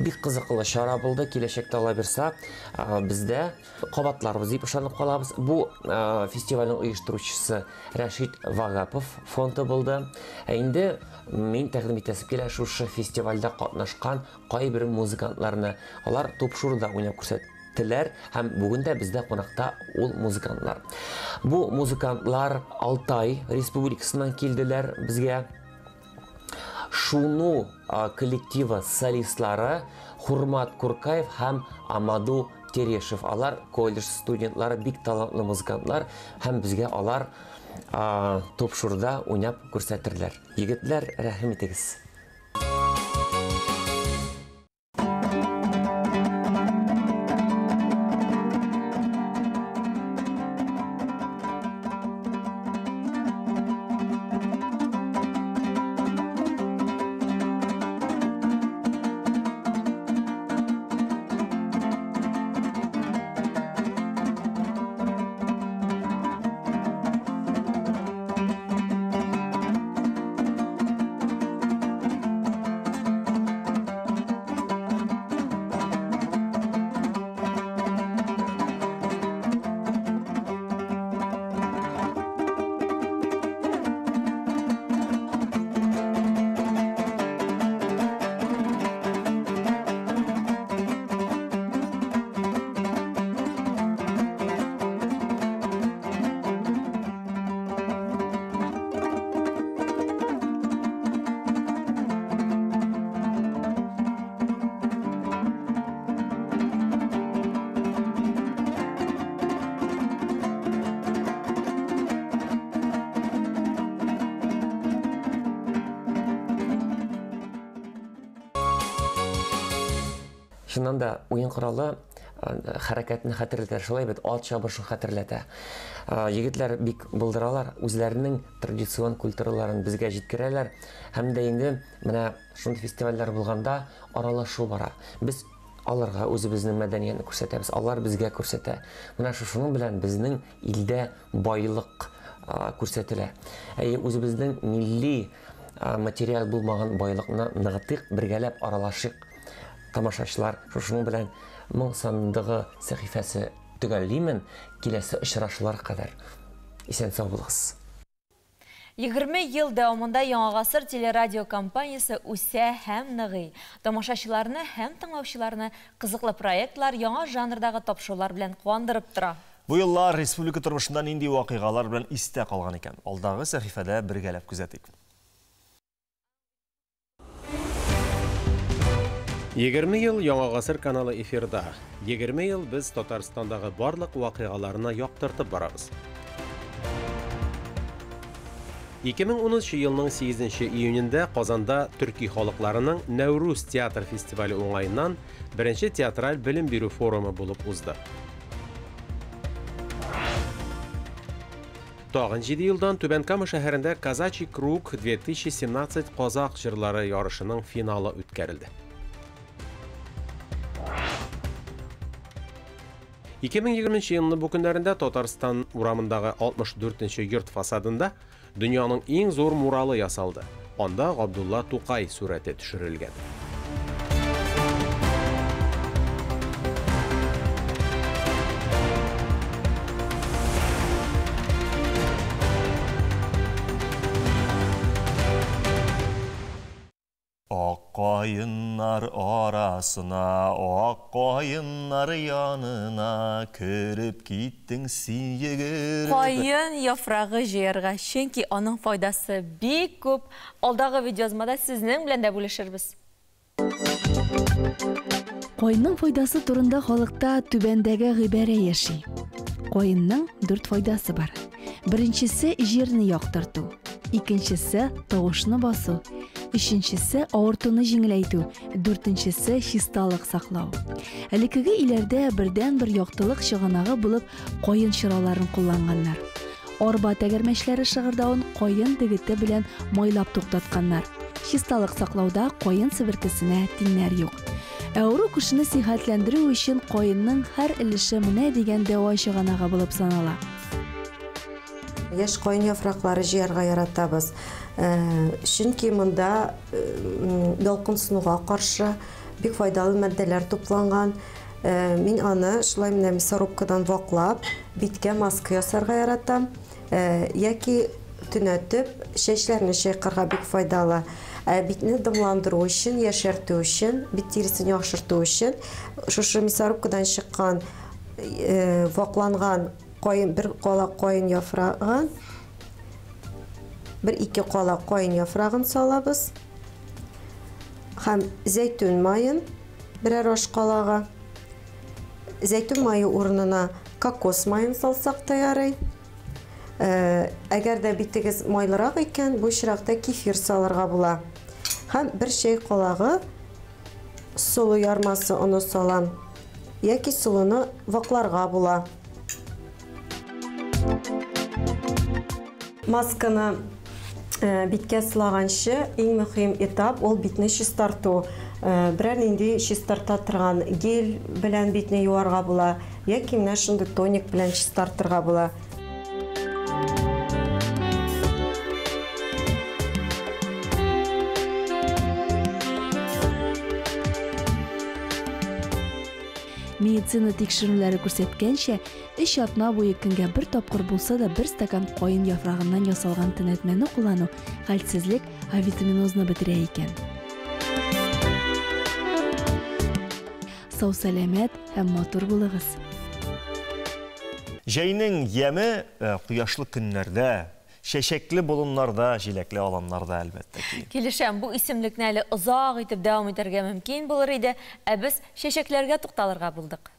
Бик кызыклы чара булды, киләчәктә ала бирса, бездә кабатларбыз дип ышанып калабыз. Бу фестивальнең оештыручысы Рәшит Вагапов фонды булды. Ә инде мин тәкъдим итәсем килә шушы фестивальдә катнашкан кайбер музыкантларны. Алар Топшурда уйнап күрсәттеләр һәм бүген дә бездә кунакта ул музыкантлар. Бу музыкантлар Алтай республикасыннан килделәр безгә. Шуну коллективы солистлары Хурмат Куркаев һәм Амаду Терешев. Алар колледж студентлары, бик талантлы музыкантлар һәм безгә алар Топшурда уйнап күрсәтерләр. Егетләр, рәхим итегез. Чыннан да, уен коралы хәрәкәтне хәтерләтә, шулай бит, ат чабышын хәтерләтә. Егетләр бик булдыралар, үзләренең традицион культураларын безгә җиткерәләр. Һәм дә инде менә шундый фестивальләр булганда аралашу бара. Без аларга үзебезнең мәдәниятне күрсәтәбез, алар безгә күрсәтә. Менә шушының белән безнең илдә байлык күрсәтелә. Әйе, үзебезнең милли материаль булмаган байлыкны ныгытыйк, бергәләп аралашыйк. Тамашачылар, шушының белән Моң сандыгы сәхифәсе төгәллимен, киләсе очрашулар кадәр исән-сау булыгыз. 20 ел дәвамында Яңа гасыр телерадиокомпаниясе үсә һәм ныгый. Тамашачыларны һәм тыңлаучыларны кызыклы проектлар, яңа жанрдагы тапшырулар белән куандырып тора. Бу еллар республика тормышында нинди вакыйгалар белән истә калган икән? Алдагы сәхифәдә бергәләп күзәтик. 20 ел Яңа гасыр каналы эфирда. 20 ел без Татарстандагы барлык вакыйгаларны яктыртып барабыз. 2010 елның 8 июнендә Казанда төрки халыкларының Нәүрүз театр фестивале уңаеннан беренче театраль белем бирү форумы булып узды. Тагын 7 елдан Түбән Кама шәһәрендә Казачий круг 2017 казак җырлары ярышының финалы үткәрелде. 2020 елның бу көннәрендә Татарстан урамындагы 64 йорт фасадында дөньяның иң зур муралы ясалды. Анда Габдулла Тукай сурәте төшерелгән. Ак каеннар арасына, ак каеннар янына кереп киттең син йөгереп. Каен яфрагы җыярга, чөнки аның файдасы бик күп. Алдагы видеоязмада сезнең белән дә бүлешербез. Каенның файдасы турында халыкта түбәндәге гыйбарә яши. Каенның дүрт файдасы бар. Беренчесе җирне яктырту, икенчесе тавышны басу, өченчесе авыртуны җиңеләйтү, дүртенчесе чисталык саклау. Элеккеге өйләрдә бердәнбер яктылык чыганагы булып каен чыраларын кулланганнар. Арба тәгәрмәчләре шыгырдавын каен дегете белән майлап туктатканнар. Чисталык саклауда каен себеркесенә тиңнәр юк. Ә авыру кешене сихәтләндерү өчен каенның һәр өлеше менә дигән дәва чыганагы булып санала. Яшь каен яфраклары җыярга яратабыз. Чөнки монда ялкынсынуга каршы бик файдалы матдәләр тупланган. Мин аны шулай менә мясорубкадан ваклап, биткә маска ясарга яратам. Яки төнәтеп, чәчләрне чайкарга бик файдалы. Битне дымландыру өчен, яшәртү өчен, бит тиресен яхшырту өчен шушы мясорубкадан чыккан вакланган каен, бер калак каен яфрагын, бер-ике калак каен яфрагын салабыз. Һәм зәйтүн маен берәр аш калагы. Зәйтүн мае урынына кокос маен салсак та ярый. Әгәр дә битегез майлырак икән, бу очракта кефир салырга була. Һәм бер чәй калагы солы ярмасы оны салам, яки солыны вакларга була. Масканы биткә сылаганчы иң мөһим этап ул битне чистарту. Берәр нинди чистарта торган гель белән битне юарга була, яки менә шундый тоник белән чистартырга була. Медицина тикшерүләре күрсәткәнчә, өч атна буе көнгә бер тапкыр булса да бер стакан каен яфрагыннан ясалган төнәтмәне куллану хәлсезлек, авитаминозны бетерә икән. Сау-сәламәт һәм матур булыгыз. Җәйнең яме кояшлы көннәрдә, чәчәкле болыннарда, җиләкле аланнарда, әлбәттә ки. Килешәм, бу исемлекне әле озак итеп дәвам итәргә мөмкин булыр иде, ә без чәчәкләргә тукталырга булдык.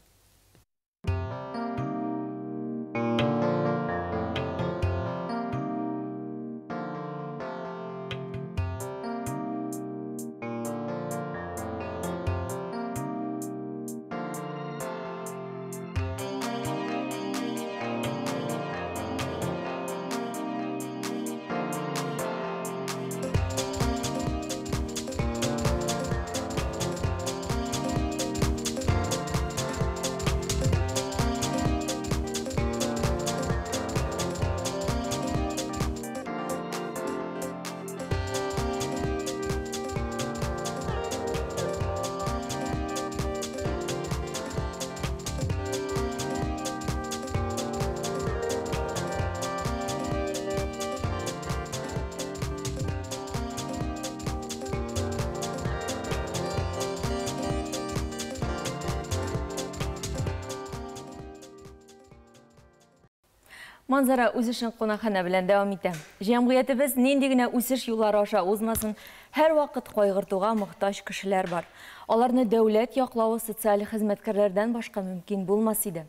Манзара үз эшен кунакханә белән дәвам итә. Җәмгыятебез нинди генә үсеш юллары аша узмасын, һәрвакыт кайгыртуга мохтаҗ кешеләр бар. Аларны дәүләт яклавы социаль хезмәткәрләрдән башка мөмкин булмас иде.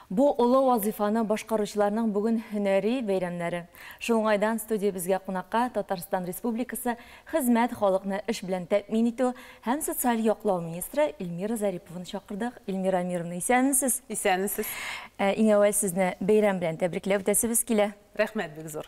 Бу олы вазыйфаны башкаручыларның бүген һөнәри бәйрәмнәре. Шул уңайдан студиябезгә кунакка Татарстан Республикасы Хезмәт, халыкны эш белән тәэмин итү һәм социаль яклау министры Эльмира Зарипованы чакырдык. Эльмира Әмировна, исәнмесез? Исәнмесез. Иң әүвәл сезне бәйрәм белән тәбрикләп үтәсебез килә. Рәхмәт бик зур.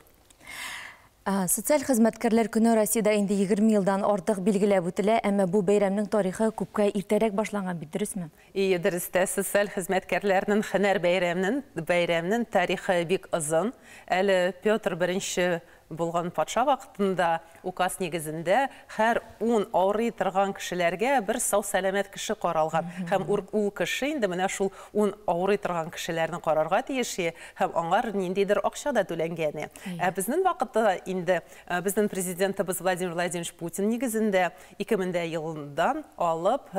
Социаль хезмәткәрләр көне Россиядә инде 20 елдан артык билгеләп үтелә, әмма бу бәйрәмнең тарихы күпкә иртәрәк башланган бит, дөресме? Ие, дөрес тә, социаль хезмәткәрләрнең һөнәр бәйрәменең бәйрәменең тарихы бик озын. Әле Петр I булган патша вакытында указ нигезендә һәр ун авырый торган кешеләргә бер сау-сәламәт кеше каралган. Һәм ул кеше инде менә шул ун авырый торган кешеләрне карарга тиеш һәм аңар ниндидер акча да түләнгән. Ә безнең вакытта инде безнең президентыбыз Владимир Владимирович Путин нигезендә 2000 елдан алып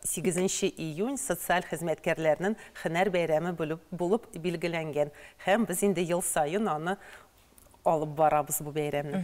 8 июнь социаль хезмәткәрләрнең һөнәр бәйрәме булып билгеләнгән. Һәм без инде ел саен аны алып барабыз бу бәйрәмне.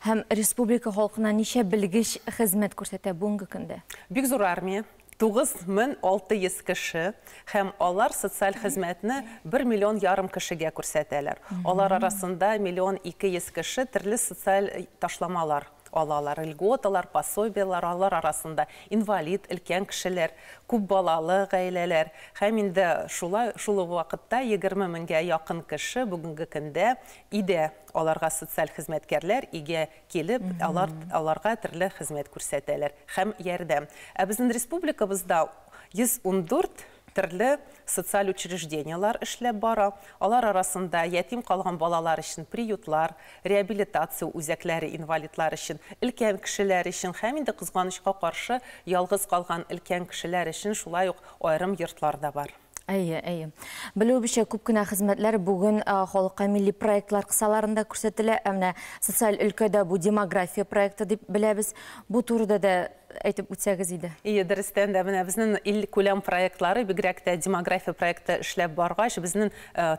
Һәм республика халкына ничә белгеч хезмәт күрсәтә бүгенге көндә? Бик зур армия. 9600 кеше һәм алар социаль хезмәтне 1,5 миллион кешегә күрсәтәләр. Алар арасында 1,2 миллион кеше төрле социаль ташламалар алалар, льготалар, пособиялар, алар арасында инвалид, өлкән кешеләр, күп балалы гаиләләр. Һәм инде шулай шул ук вакытта 20 меңгә якын кеше бүгенге көндә өйдә аларга социаль хезмәткәрләр өйгә килеп, алар аларга төрле хезмәт күрсәтәләр һәм ярдәм. Ә безнең республикабызда 114 төрле социаль учреждениелар эшләп бара. Алар арасында ятим калган балалар өчен приютлар, реабилитация үзәкләре инвалидлар өчен, өлкән кешеләр өчен һәм инде кызганычка каршы ялгыз калган өлкән кешеләр өчен шулай ук аерым йортлар да бар. Әйе, әйе. Белүебезчә, күп кенә хезмәтләр бүген халыкка милли проектлар кысаларында күрсәтелә. Ә менә социаль өлкәдә бу демография проекты дип беләбез. Бу турыда да әйтеп үтсәгез иде. Ие, дөрестән дә, менә безнең илкүләм проектлары, бигрәк тә демография проекты эшләп баргач, безнең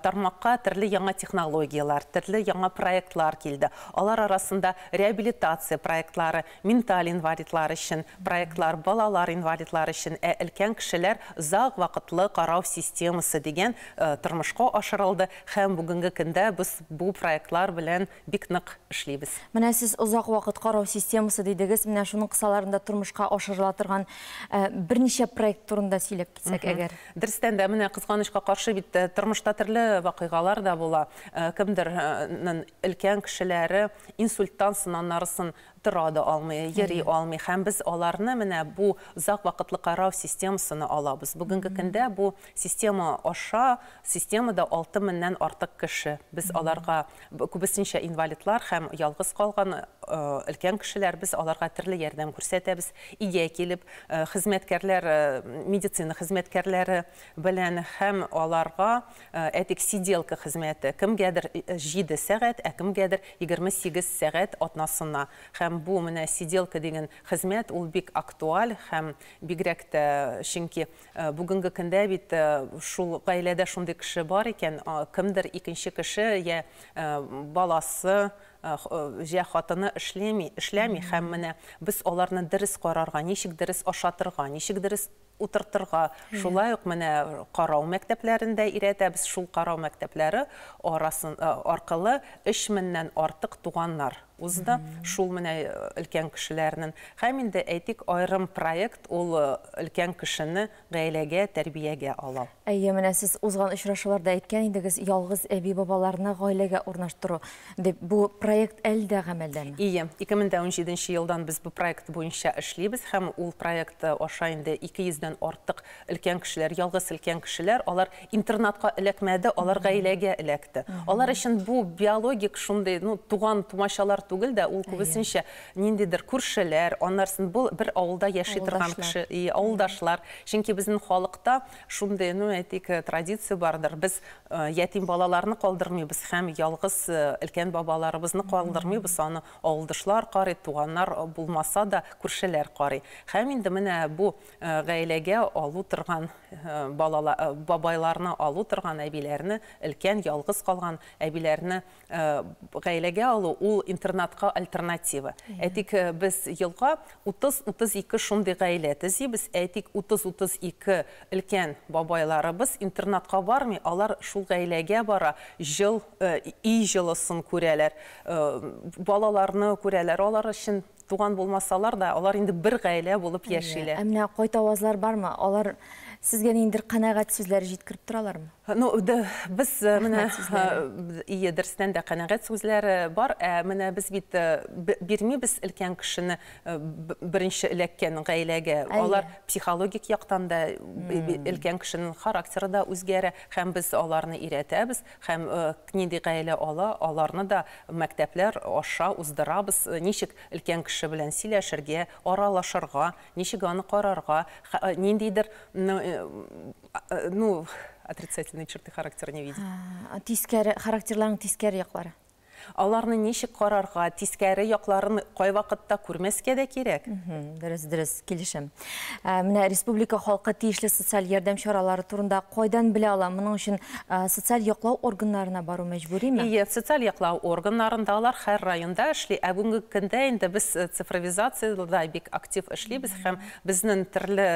тармакка төрле яңа технологияләр, төрле яңа проектлар килде. Алар арасында реабилитация проектлары, менталь инвалидлар өчен проектлар, балалар инвалидлар өчен, ә өлкән кешеләр озак вакытлы карау системасы дигән тормышка ашырылды һәм бүгенге көндә без бу проектлар белән бик нык эшлибез. Менә сез озак вакыт карау системасы дидегез, менә шуның кысаларында тормышка ашырыла торган берничә проект турында сөйләп китсәк әгәр. Дөрестән дә, менә кызганычка каршы бит тормышта төрле вакыйгалар да була. Кемдер өлкән кешеләре инсульттан соң аннарысын тора да алмый, йөри алмый һәм без аларны менә бу озак вакытлы карау системасына алабыз. Бүгенге көндә бу система аша, системада 6 меңнән артык кеше. Без аларга күбесенчә инвалидлар һәм ялгыз калган өлкән кешеләр, без аларга төрле ярдәм күрсәтәбез. Өйгә килеп, хезмәткәрләр, медицина хезмәткәрләре белән һәм аларга әйтик сиделка хезмәте, кемгәдер 7 сәгать, ә кемгәдер 28 сәгать атнасына. Һәм бу менә сиделка дигән хезмәт ул бик актуаль һәм бигрәк тә, чөнки бүгенге көндә бит шул гаиләдә шундый кеше бар икән, кемдер икенче кеше я баласы, җә хатыны эшләми, эшләми һәм менә без аларны дөрес карарга, ничек дөрес ашатырга, ничек дөрес утыртырга, шулай ук менә карау мәктәпләрендә өйрәтәбез. Шул карау мәктәпләре арасын аркылы 3 меңнән артык туганнар узды шул менә өлкән кешеләрнең. Һәм инде әйтик, аерым проект ул өлкән кешене гаиләгә, тәрбиягә ала. Әйе, менә сез узган очрашуларда әйткән идегез, ялгыз әби-бабаларны гаиләгә урнаштыру дип. Бу проект әле дә гамәлдәме? Ие, 2017 елдан без бу проект буенча эшлибез һәм ул проект аша инде 200дән артык өлкән кешеләр, ялгыз өлкән кешеләр, алар интернатка эләкмәде, алар гаиләгә эләкте. Алар өчен бу биологик шундый, ну, туган тумачалар түгел дә, ул күбесенчә ниндидер күршеләр, аннарсын бу бер авылда яши торган кеше, авылдашлар. Чөнки безнең халыкта шундый, ну, әйтик, традиция бардыр. Без ятим балаларны калдырмыйбыз һәм ялгыз өлкән бабаларыбызны Баласны калдырмыйбыз, аны авылдашлар карый, туганнар булмаса да, күршеләр карый. Һәм инде менә бу гаиләгә алу торган балалар, бабайларны алу торган әбиләрне, өлкән ялгыз калган әбиләрне гаиләгә алу ул интернатка альтернатива. Әйтик, без елга 30-32 шундый гаилә төзибез. Әйтик, 30-32 өлкән бабайларыбыз интернатка бармый, алар шул гаиләгә бара, җыл, өй җылысын күрәләр, балаларны күрәләр. Алар өчен туган булмасалар да, алар инде бер гаилә булып яшиләр. Ә менә кайтавазлар бармы? Алар сезгә ниндидер канәгать сүзләре җиткереп торалармы? Ну, без менә ие, дөрестән дә канәгать сүзләре бар. Ә менә без бит бирмибез өлкән кешене беренче эләккән гаиләгә. Алар психологик яктан да өлкән кешенең характеры да үзгәрә, һәм без аларны өйрәтәбез, һәм нинди гаилә ала, аларны да мәктәпләр аша уздырабыз, ничек өлкән кеше белән сөйләшергә, аралашырга, ничек аны карарга, ниндидер, ну, отрицательные черты характера не видеть. Тискәре, характерларның тискәре яклары. Аларны ничек карарга, тискәре якларын кайвакытта күрмәскә дә кирәк. Дөрес, дөрес, килешәм. Менә республика халкы тиешле социаль ярдәм чаралары турында кайдан белә ала? Моның өчен социаль яклау органнарына бару мәҗбүриме? Ие, социаль яклау органнарында алар һәр районда эшли. Ә бүгенге көндә инде без цифровизациядә бик актив эшлибез һәм безнең төрле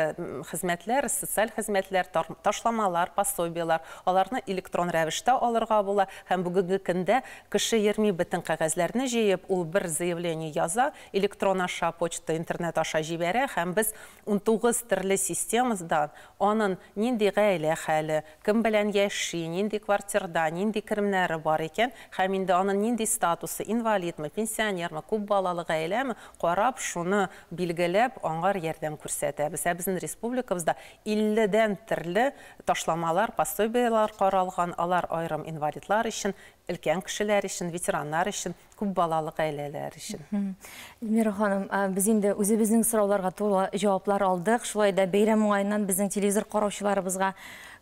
хезмәтләр, социаль хезмәтләр, ташламалар, пособиелар, аларны электрон рәвештә алырга була һәм бүгенге көндә кеше йөрми бөтен кәгазьләрне җыеп, ул бер заявление яза, электрон аша, почта, интернет аша җибәрә һәм без 19 төрле системадан аның нинди гаилә хәле, кем белән яши, нинди квартирда, нинди керемнәре бар икән һәм инде аның нинди статусы, инвалидмы, пенсионермы, күп балалы гаиләме, карап, шуны билгеләп, аңар ярдәм күрсәтәбез. Ә безнең республикабызда 50дән төрле ташламалар, пособиелар каралган, алар аерым инвалидлар өчен, өлкән кешеләр өчен, ветераннар өчен, күп балалы гаиләләр өчен. Эльмира ханым, без инде үзебезнең сорауларга тулы җаваплар алдык. Шулай да бәйрәм уңаеннан безнең телевизор караучыларыбызга,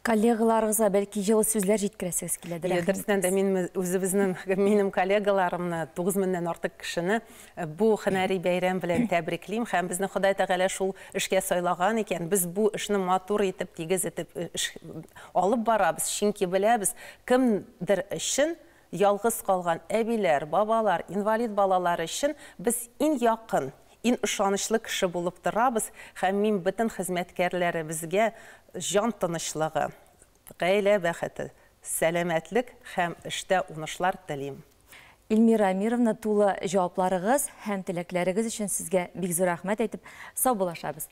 коллегаларыгызга бәлки җылы сүзләр җиткерәсегез киләдер. Дөрестән дә мин үзебезнең, минем коллегаларымны, 9000-нән артык кешене бу һөнәри бәйрәм белән тәбриклим һәм безне Ходай Тәгалә шул эшкә сайлаган икән, без бу эшне матур итеп, тигез итеп алып барабыз, чөнки беләбез, кемдер өчен ялгыз калган әбиләр, бабалар, инвалид балалар өчен без иң якын, иң ышанычлы кеше булып торабыз һәм мин бөтен хезмәткәрләребезгә җан тынычлыгы, гаилә бәхете, сәламәтлек һәм эштә уңышлар телим. Эльмира Әмировна, тулы җавапларыгыз һәм теләкләрегез өчен сезгә бик зур рәхмәт әйтеп саубуллашабыз.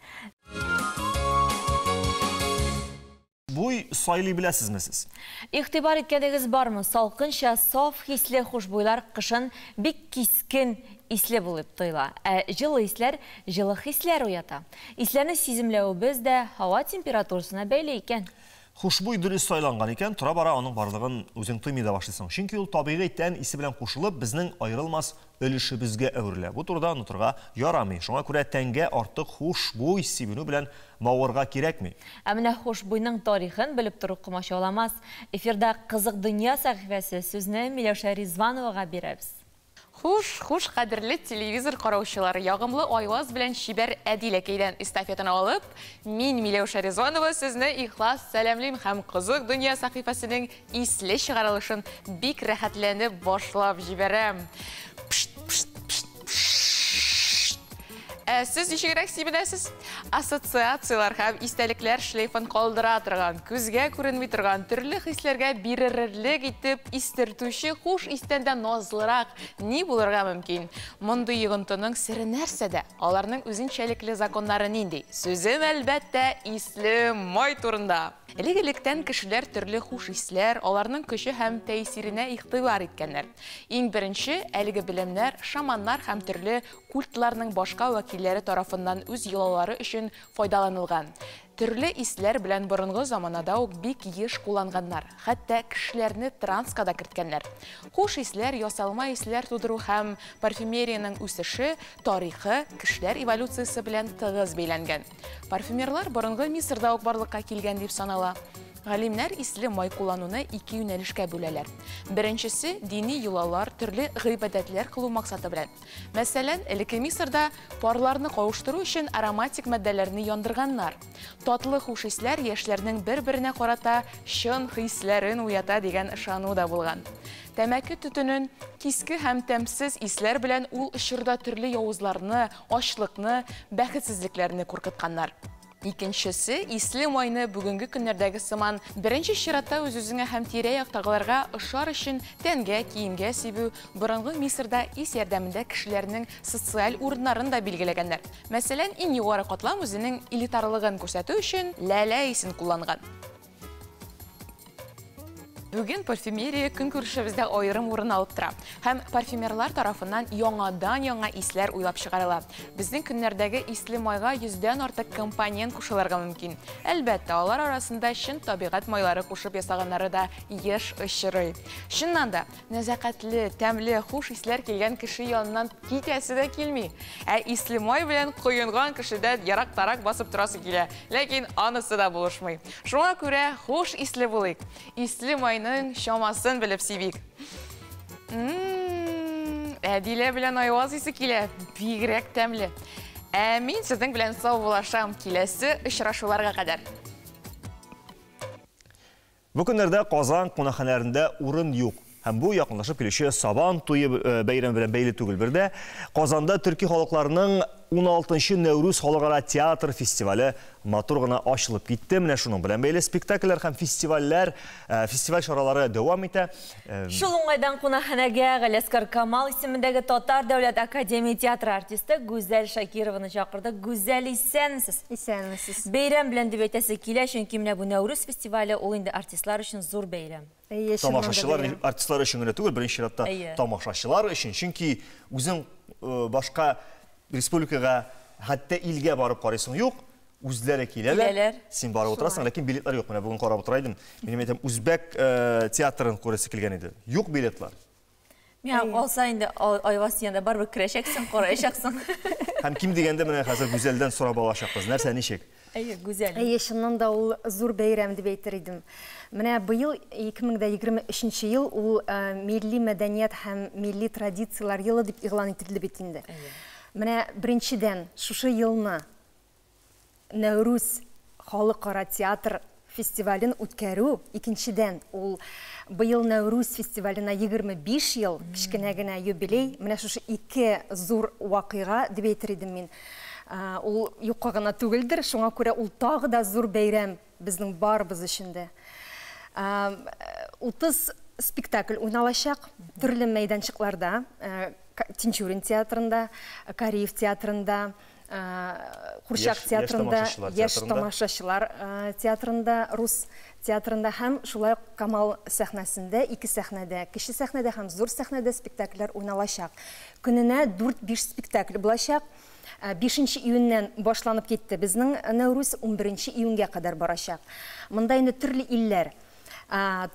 Буй сайлый беләсезме сез? Игътибар иткәнегез бармы? Салкынча саф хисле хушбуйлар кышын бик кискен исле булып тоела. Ә җылы исләр җылы хисләр уята. Исләрне сиземләвебез дә һава температурасына бәйле икән. Хушбуй дөрес сайланган икән, тора-бара аның барлыгын үзең тоймый да башлыйсың. Чөнки ул табигый тән исе белән кушылып, безнең аерылмас өлешебезгә әверелә. Бу турыда онытырга ярамый. Шуңа күрә тәнгә артык хушбуй сибенү белән мавыгырга кирәкми. Ә менә хушбуйның тарихын белеп тору комачауламас. Эфирда Кызык дөнья сәхифәсе сүзне Миләүшә Ризвановага бирәбез. Хуш, хуш, кадерле телевизор караучылар, ягымлы Айваз белән чибәр Әдиләкәйдән эстафетаны алып, мин Миләүшә Ризванова сезне ихлас сәламлим һәм Кызык дөнья сәхифәсенең исле чыгарылышын бик рәхәтләнеп башлап җибәрәм. Пшт, пшт, пшт, пшт. Ә сез ничегрәк сибенәсез? Ассоциацияләр һәм истәлекләр шлейфын калдыра торган, күзгә күренми торган, төрле хисләргә биререрлек итеп истертүче хуш истән дә назлырак ни булырга мөмкин? Мондый йогынтының сере нәрсәдә? Аларның үзенчәлекле законнары нинди? Сүзем, әлбәттә, исле май турында. Элек-электән кешеләр төрле хуш исләр, аларның көче һәм тәэсиренә игътибар иткәннәр. Иң беренче әлеге белемнәр шаманнар һәм төрле культларның башка вәкилләре тарафыннан үз йолалары өчен файдаланылган. Төрле исләр белән борынгы заманада ук бик еш кулланганнар, хәтта кешеләрне транска да керткәннәр. Хуш исләр, ясалма исләр тудыру һәм парфюмериянең үсеше тарихы кешеләр эволюциясе белән тыгыз бәйләнгән. Парфюмерлар борынгы Мисырда ук барлыкка килгән дип санала. Галимнәр исле май куллануны ике юнәлешкә бүләләр. Беренчесе, дини йолалар, төрле гыйбадәтләр кылу максаты белән. Мәсәлән, элекке Мисырда парларны кавыштыру өчен ароматик матдәләрне яндырганнар. Татлы хуш исләр яшьләрнең бер-беренә карата чын хисләрен уята дигән ышану да булган. Тәмәке төтенен киске һәм тәмсез исләр белән ул чорда төрле явызларны, ачлыкны, бәхетсезлекләрне куркытканнар. Икенчесе, исле майны бүгенге көннәрдәге сыман беренче чиратта үз-үзеңә һәм тирә-яктагыларга ошар өчен тәнгә, киемгә сибү, борынгы Мисырда ис ярдәмендә кешеләрнең социаль урыннарын да билгеләгәннәр. Мәсәлән, иң югары катлам үзенең элитарлыгын күрсәтү өчен ләлә исен кулланган. Бүген парфюмерия көнкүрешебездә аерым урын алып тора. Һәм парфюмерлар тарафыннан яңадан-яңа исләр уйлап чыгарыла. Безнең көннәрдәге исле майга йөздән артык компонент кушылырга мөмкин. Әлбәттә, алар арасында чын табигать майлары кушып ясаганнары да еш очрый. Чыннан да, нәзакәтле, тәмле, хуш исләр килгән кеше яныннан китәсе дә килми. Ә исле май белән коенган кешедән ерактарак басып торасы килә. Ләкин анысы да булышмый. Шуңа күрә хуш исле булыйк. Исле майның чамасын белеп сибик. Әдилә белән Айваз исе килә, бигрәк тәмле. Ә мин сезнең белән саубуллашам, киләсе очрашуларга кадәр. Бу көннәрдә Казан кунакханәләрендә урын юк. Һәм бу якынлашып килүче Сабан туе бәйрәме белән бәйле түгел. Бердә Казанда төрки халыкларның 16-нчы Нәүрүз халыкара театр фестивале матур гына ачылып китте. Менә шуның белән бәйле спектакльләр һәм фестивальләр, фестиваль чаралары дәвам итә. Шул уңайдан кунакханәгә Галиәсгар Камал исемендәге Татар дәүләт академия театры артисты Гүзәл Шакированы чакырдык. Гүзәл, исәнмесез? Исәнмесез. Бәйрәм белән дип әйтәсе килә, чөнки менә бу Нәүрүз фестивале ул инде артистлар өчен зур бәйрәм. Тамашачылар, артистлар өчен генә түгел, беренче чиратта тамашачылар өчен, чөнки үзең башка республикага, хәтта илгә барып карыйсың юк, үзләре киләләр, син барып утырасың, ләкин билетлар юк. Менә бүген карап утыра идем, минем әйтәм, үзбәк театрын күрәсе килгән иде. Юк билетлар. Миңа калса инде Айваз син анда барыбер керәчәксең, караячаксың. Һәм ким дигәндә менә хәзер Гүзәлдән сорап алачакбыз. Нәрсә, ничек? Әйе, Гүзәл. Әйе, чыннан да ул зур бәйрәм дип әйтер идем. Менә быел 2023 ел ул милли мәдәният һәм милли традицияләр елы дип игълан ителде бит инде. Менә беренчедән, шушы елны Нәүрүз халыкара театр фестивален үткәрү, икенчедән, ул быел Нәүрүз фестиваленә 25 ел, кечкенә генә юбилей, менә шушы ике зур вакыйга дип әйтер идем мин. Ул юкка гына түгелдер, шуңа күрә ул тагы да зур бәйрәм безнең барыбыз өчен дә. 30 спектакль уйналачак төрле мәйданчыкларда, Тинчурин театрында, Кариев театрында, Курчак театрында, Яшь тамашачылар театрында, Рус театрында һәм шулай ук Камал сәхнәсендә, ике сәхнәдә, кече сәхнәдә һәм зур сәхнәдә спектакльләр уйналачак. Көненә 4-5 спектакль булачак. 5 июньнән башланып китте безнең Нәүрүз, 11 июньгә кадәр барачак. Монда инде төрле илләр,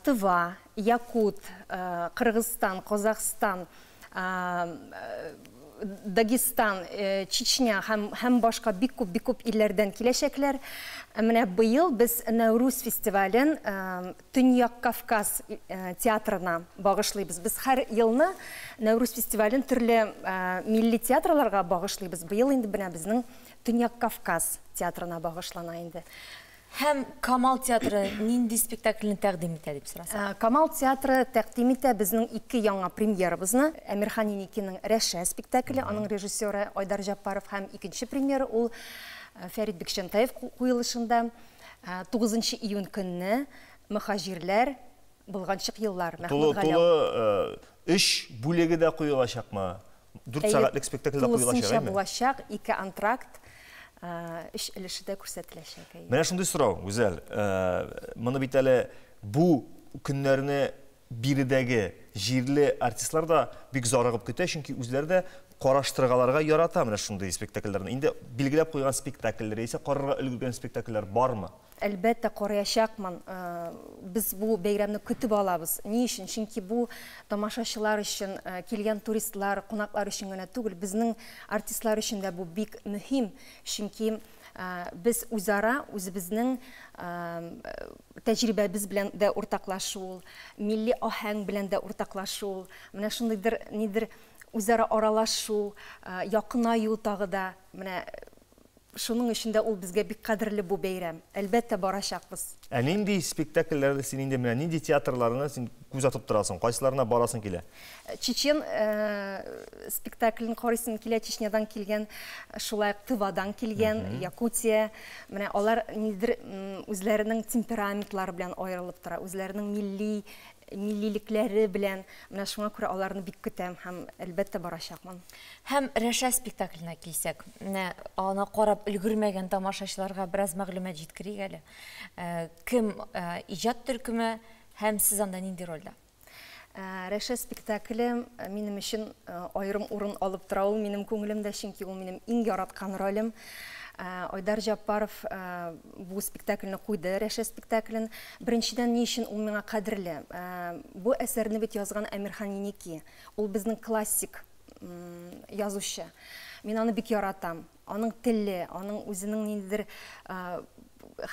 Тыва, Якут, Кыргызстан, Казахстан, Дагестан, Чечня һәм башка бик күп, бик күп илләрдән киләчәкләр. Менә быел без Нәүрүз фестивален Төньяк Кавказ театрына багышлыйбыз. Без һәр елны Нәүрүз фестивален төрле милли театрларга багышлыйбыз. Быел инде менә безнең Төньяк Кавказ театрына багышлана инде. Һәм Камал театры нинди спектакльне тәкъдим итә дип сорасак? Камал театры тәкъдим итә безнең ике яңа премьерабызны. Әмирхан Еникиның Рәшә спектакле, аның режиссеры Айдар Җаппаров, һәм икенче премьера ул Фәрит Бикчәнтаев куелышында 9 июнь көнне Мөхаҗирләр, Болганчык еллар, Мәхмүт Галәү. Тулы өч бүлеге дә куелачакмы? 4 сәгатьлек спектакль дә куелачак, әйме? Тулысынча булачак, ике антракт, өч өлеше дә күрсәтеләчәк. Менә шундый сорау, Гүзәл. Моны бит әле бу көннәрне биредәге җирле артистлар да бик зарыгып көтә, чөнки үзләре дә караштыргаларга ярата менә шундый спектакльләрне. Инде билгеләп куйган спектакльләр яисә карарга өлгергән спектакльләр бармы? Әлбәттә, караячакмын. Без бу бәйрәмне көтеп алабыз. Ни өчен? Чөнки бу тамашачылар өчен, килгән туристлар, кунаклар өчен генә түгел, безнең артистлар өчен дә бу бик мөһим. Чөнки Без үзара үзебезнең тәҗрибәбез белән дә уртаклашу ул, милли аһәң белән дә уртаклашу ул. Менә шундыйдыр нидер үзара аралашу, якынаю тагы да. Менә шуның өчен дә ул безгә бик кадерле бу бәйрәм. Әлбәттә, барачакбыз. Ә нинди спектакльләрне син инде менә нинди театрларны син күз атып торасың, кайсыларына барасың килә? Чечен спектаклен карыйсым килә, Чечнядан килгән, шулай ук Тывадан килгән, Якутия. Менә алар ниндидер үзләренең темпераментлары белән аерылып тора, үзләренең милли миллилекләре белән. Менә шуңа күрә аларны бик көтәм һәм, әлбәттә, барачакмын. Һәм Рәшә спектакленә килсәк, менә аны карап өлгермәгән тамашачыларга бераз мәгълүмат җиткерик әле. Кем иҗат төркеме һәм сез анда нинди рольдә? Рәшә спектакле минем өчен аерым урын алып тора. Ул минем күңелемдә, чөнки ул минем иң яраткан ролем. Айдар Җаппаров бу спектакльне куйды, Рәшә спектаклен. Беренчедән, ни өчен ул миңа кадерле? Бу әсәрне бит язган Әмирхан Еники. Ул безнең классик язучы. Мин аны бик яратам. Аның теле, аның үзенең ниндидер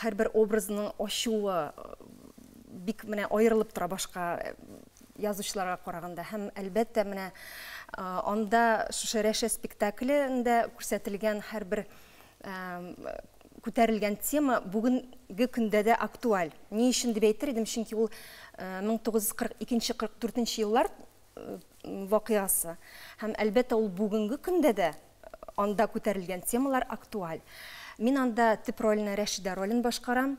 һәрбер образының ачуы бик менә аерылып тора башка язучыларга караганда. Һәм, әлбәттә, менә анда шушы Рәшә спектаклендә күрсәтелгән һәрбер күтәрелгән тема бүгенге көндә дә актуаль. Ни өчен дип әйтер идем, чөнки ул 1942-44 еллар вакыйгасы. Һәм, әлбәттә, ул бүгенге көндә дә анда күтәрелгән темалар актуаль. Мин анда төп рольне, Рәшидә ролен башкарам.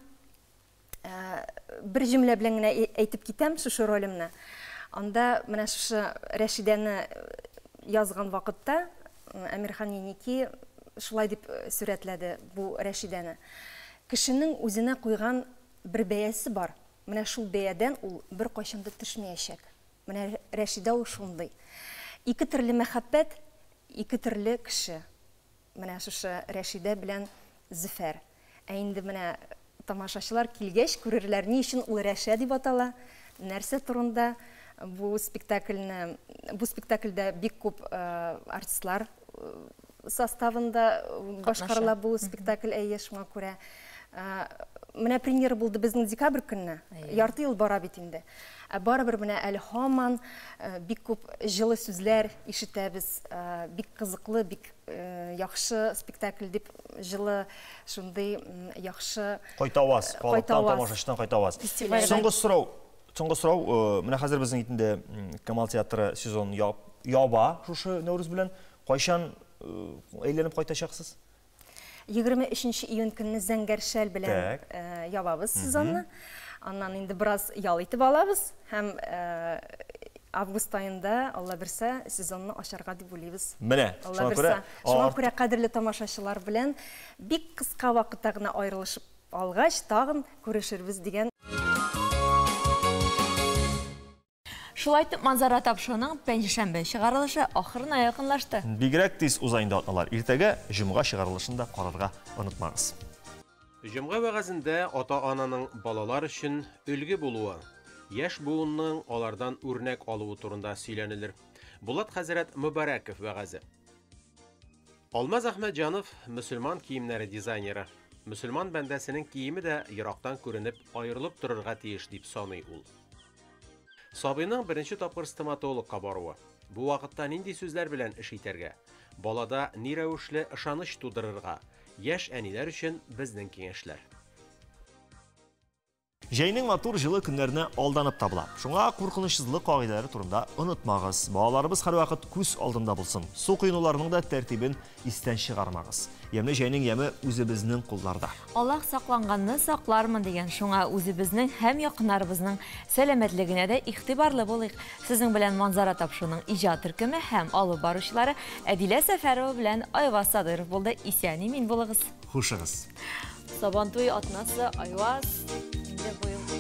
Бер җөмлә белән генә әйтеп китәм шушы ролемне. Анда менә шушы Рәшидәне язган вакытта Әмирхан Еники шулай дип сурәтләде бу Рәшидәне. Кешенең үзенә куйган бер бәясе бар. Менә шул бәядән ул беркайчан да төшмәячәк. Менә Рәшидә ул шундый. Ике төрле мәхәббәт, ике төрле кеше. Менә шушы Рәшидә белән Зөфәр. Ә инде менә тамашачылар килгәч күрерләр, ни өчен ул Рәшә дип атала, нәрсә турында бу спектакльне, бу спектакльдә бик күп артистлар составында башкарыла бу спектакль, әйе, шуңа күрә. Менә премьера булды безнең декабрь көнне, ярты ел бара бит инде. Ә барыбер менә әле һаман бик күп җылы сүзләр ишетәбез, бик кызыклы, бик яхшы спектакль дип җылы шундый яхшы кайтаваз, халыктан, тамашачыдан кайтаваз. Соңгы сорау, соңгы сорау, менә хәзер безнең инде Камал театры сезон яба шушы Нәүрүз белән. Кайчан әйләнеп кайтачаксыз? 23 июнь көнне Зәңгәр шәл белән ябабыз сезонны. Аннан инде бераз ял итеп алабыз һәм август аенда, Алла бирсә, сезонны ачарга дип уйлыйбыз. Менә, шуңа күрә, шуңа күрә кадерле тамашачылар белән бик кыска вакытта гына аерылышып алгач, тагын күрешербез дигән. Шулай итеп, Манзара тапшыруының пәнҗешәмбе чыгарылышы ахырына якынлашты. Бигрәк тиз уза инде атналар. Иртәгә җомга чыгарылышын да карарга онытмагыз. Җомга вәгазендә ата-ананың балалар өчен өлге булуы, яшь буынның алардан үрнәк алуы турында сөйләнелер. Булат хәзрәт Мөбарәков вәгазе. Алмаз Әхмәтҗанов мөселман киемнәре дизайнеры. Мөселман бәндәсенең киеме дә ерактан күренеп аерылып торырга тиеш дип саный ул. Сабыйның беренче тапкыр стоматологка баруы. Бу вакытта нинди сүзләр белән эш итәргә? Балада ни рәвешле ышаныч тудырырга? Яшь әниләр өчен безнең киңәшләр. Җәйнең матур җылы көннәренә алданып табыла. Шуңа куркынычсызлык кагыйдәләре турында онытмагыз. Балаларыбыз һәрвакыт күз алдында булсын. Су коенуларның да тәртибен истән чыгармагыз. Ямьле җәйнең яме үзебезнең кулларда. Аллаһ сакланганны саклармын дигән. Шуңа үзебезнең һәм якыннарыбызның сәламәтлегенә дә игътибарлы булыйк. Сезнең белән Манзара тапшыруның иҗат төркеме һәм алып баручылары Әдилә Сәфәрова белән Айваз Садыров булды. Исән-имин булыгыз. Хушыгыз. Сабантуй атнасы, Айваз, инде быел.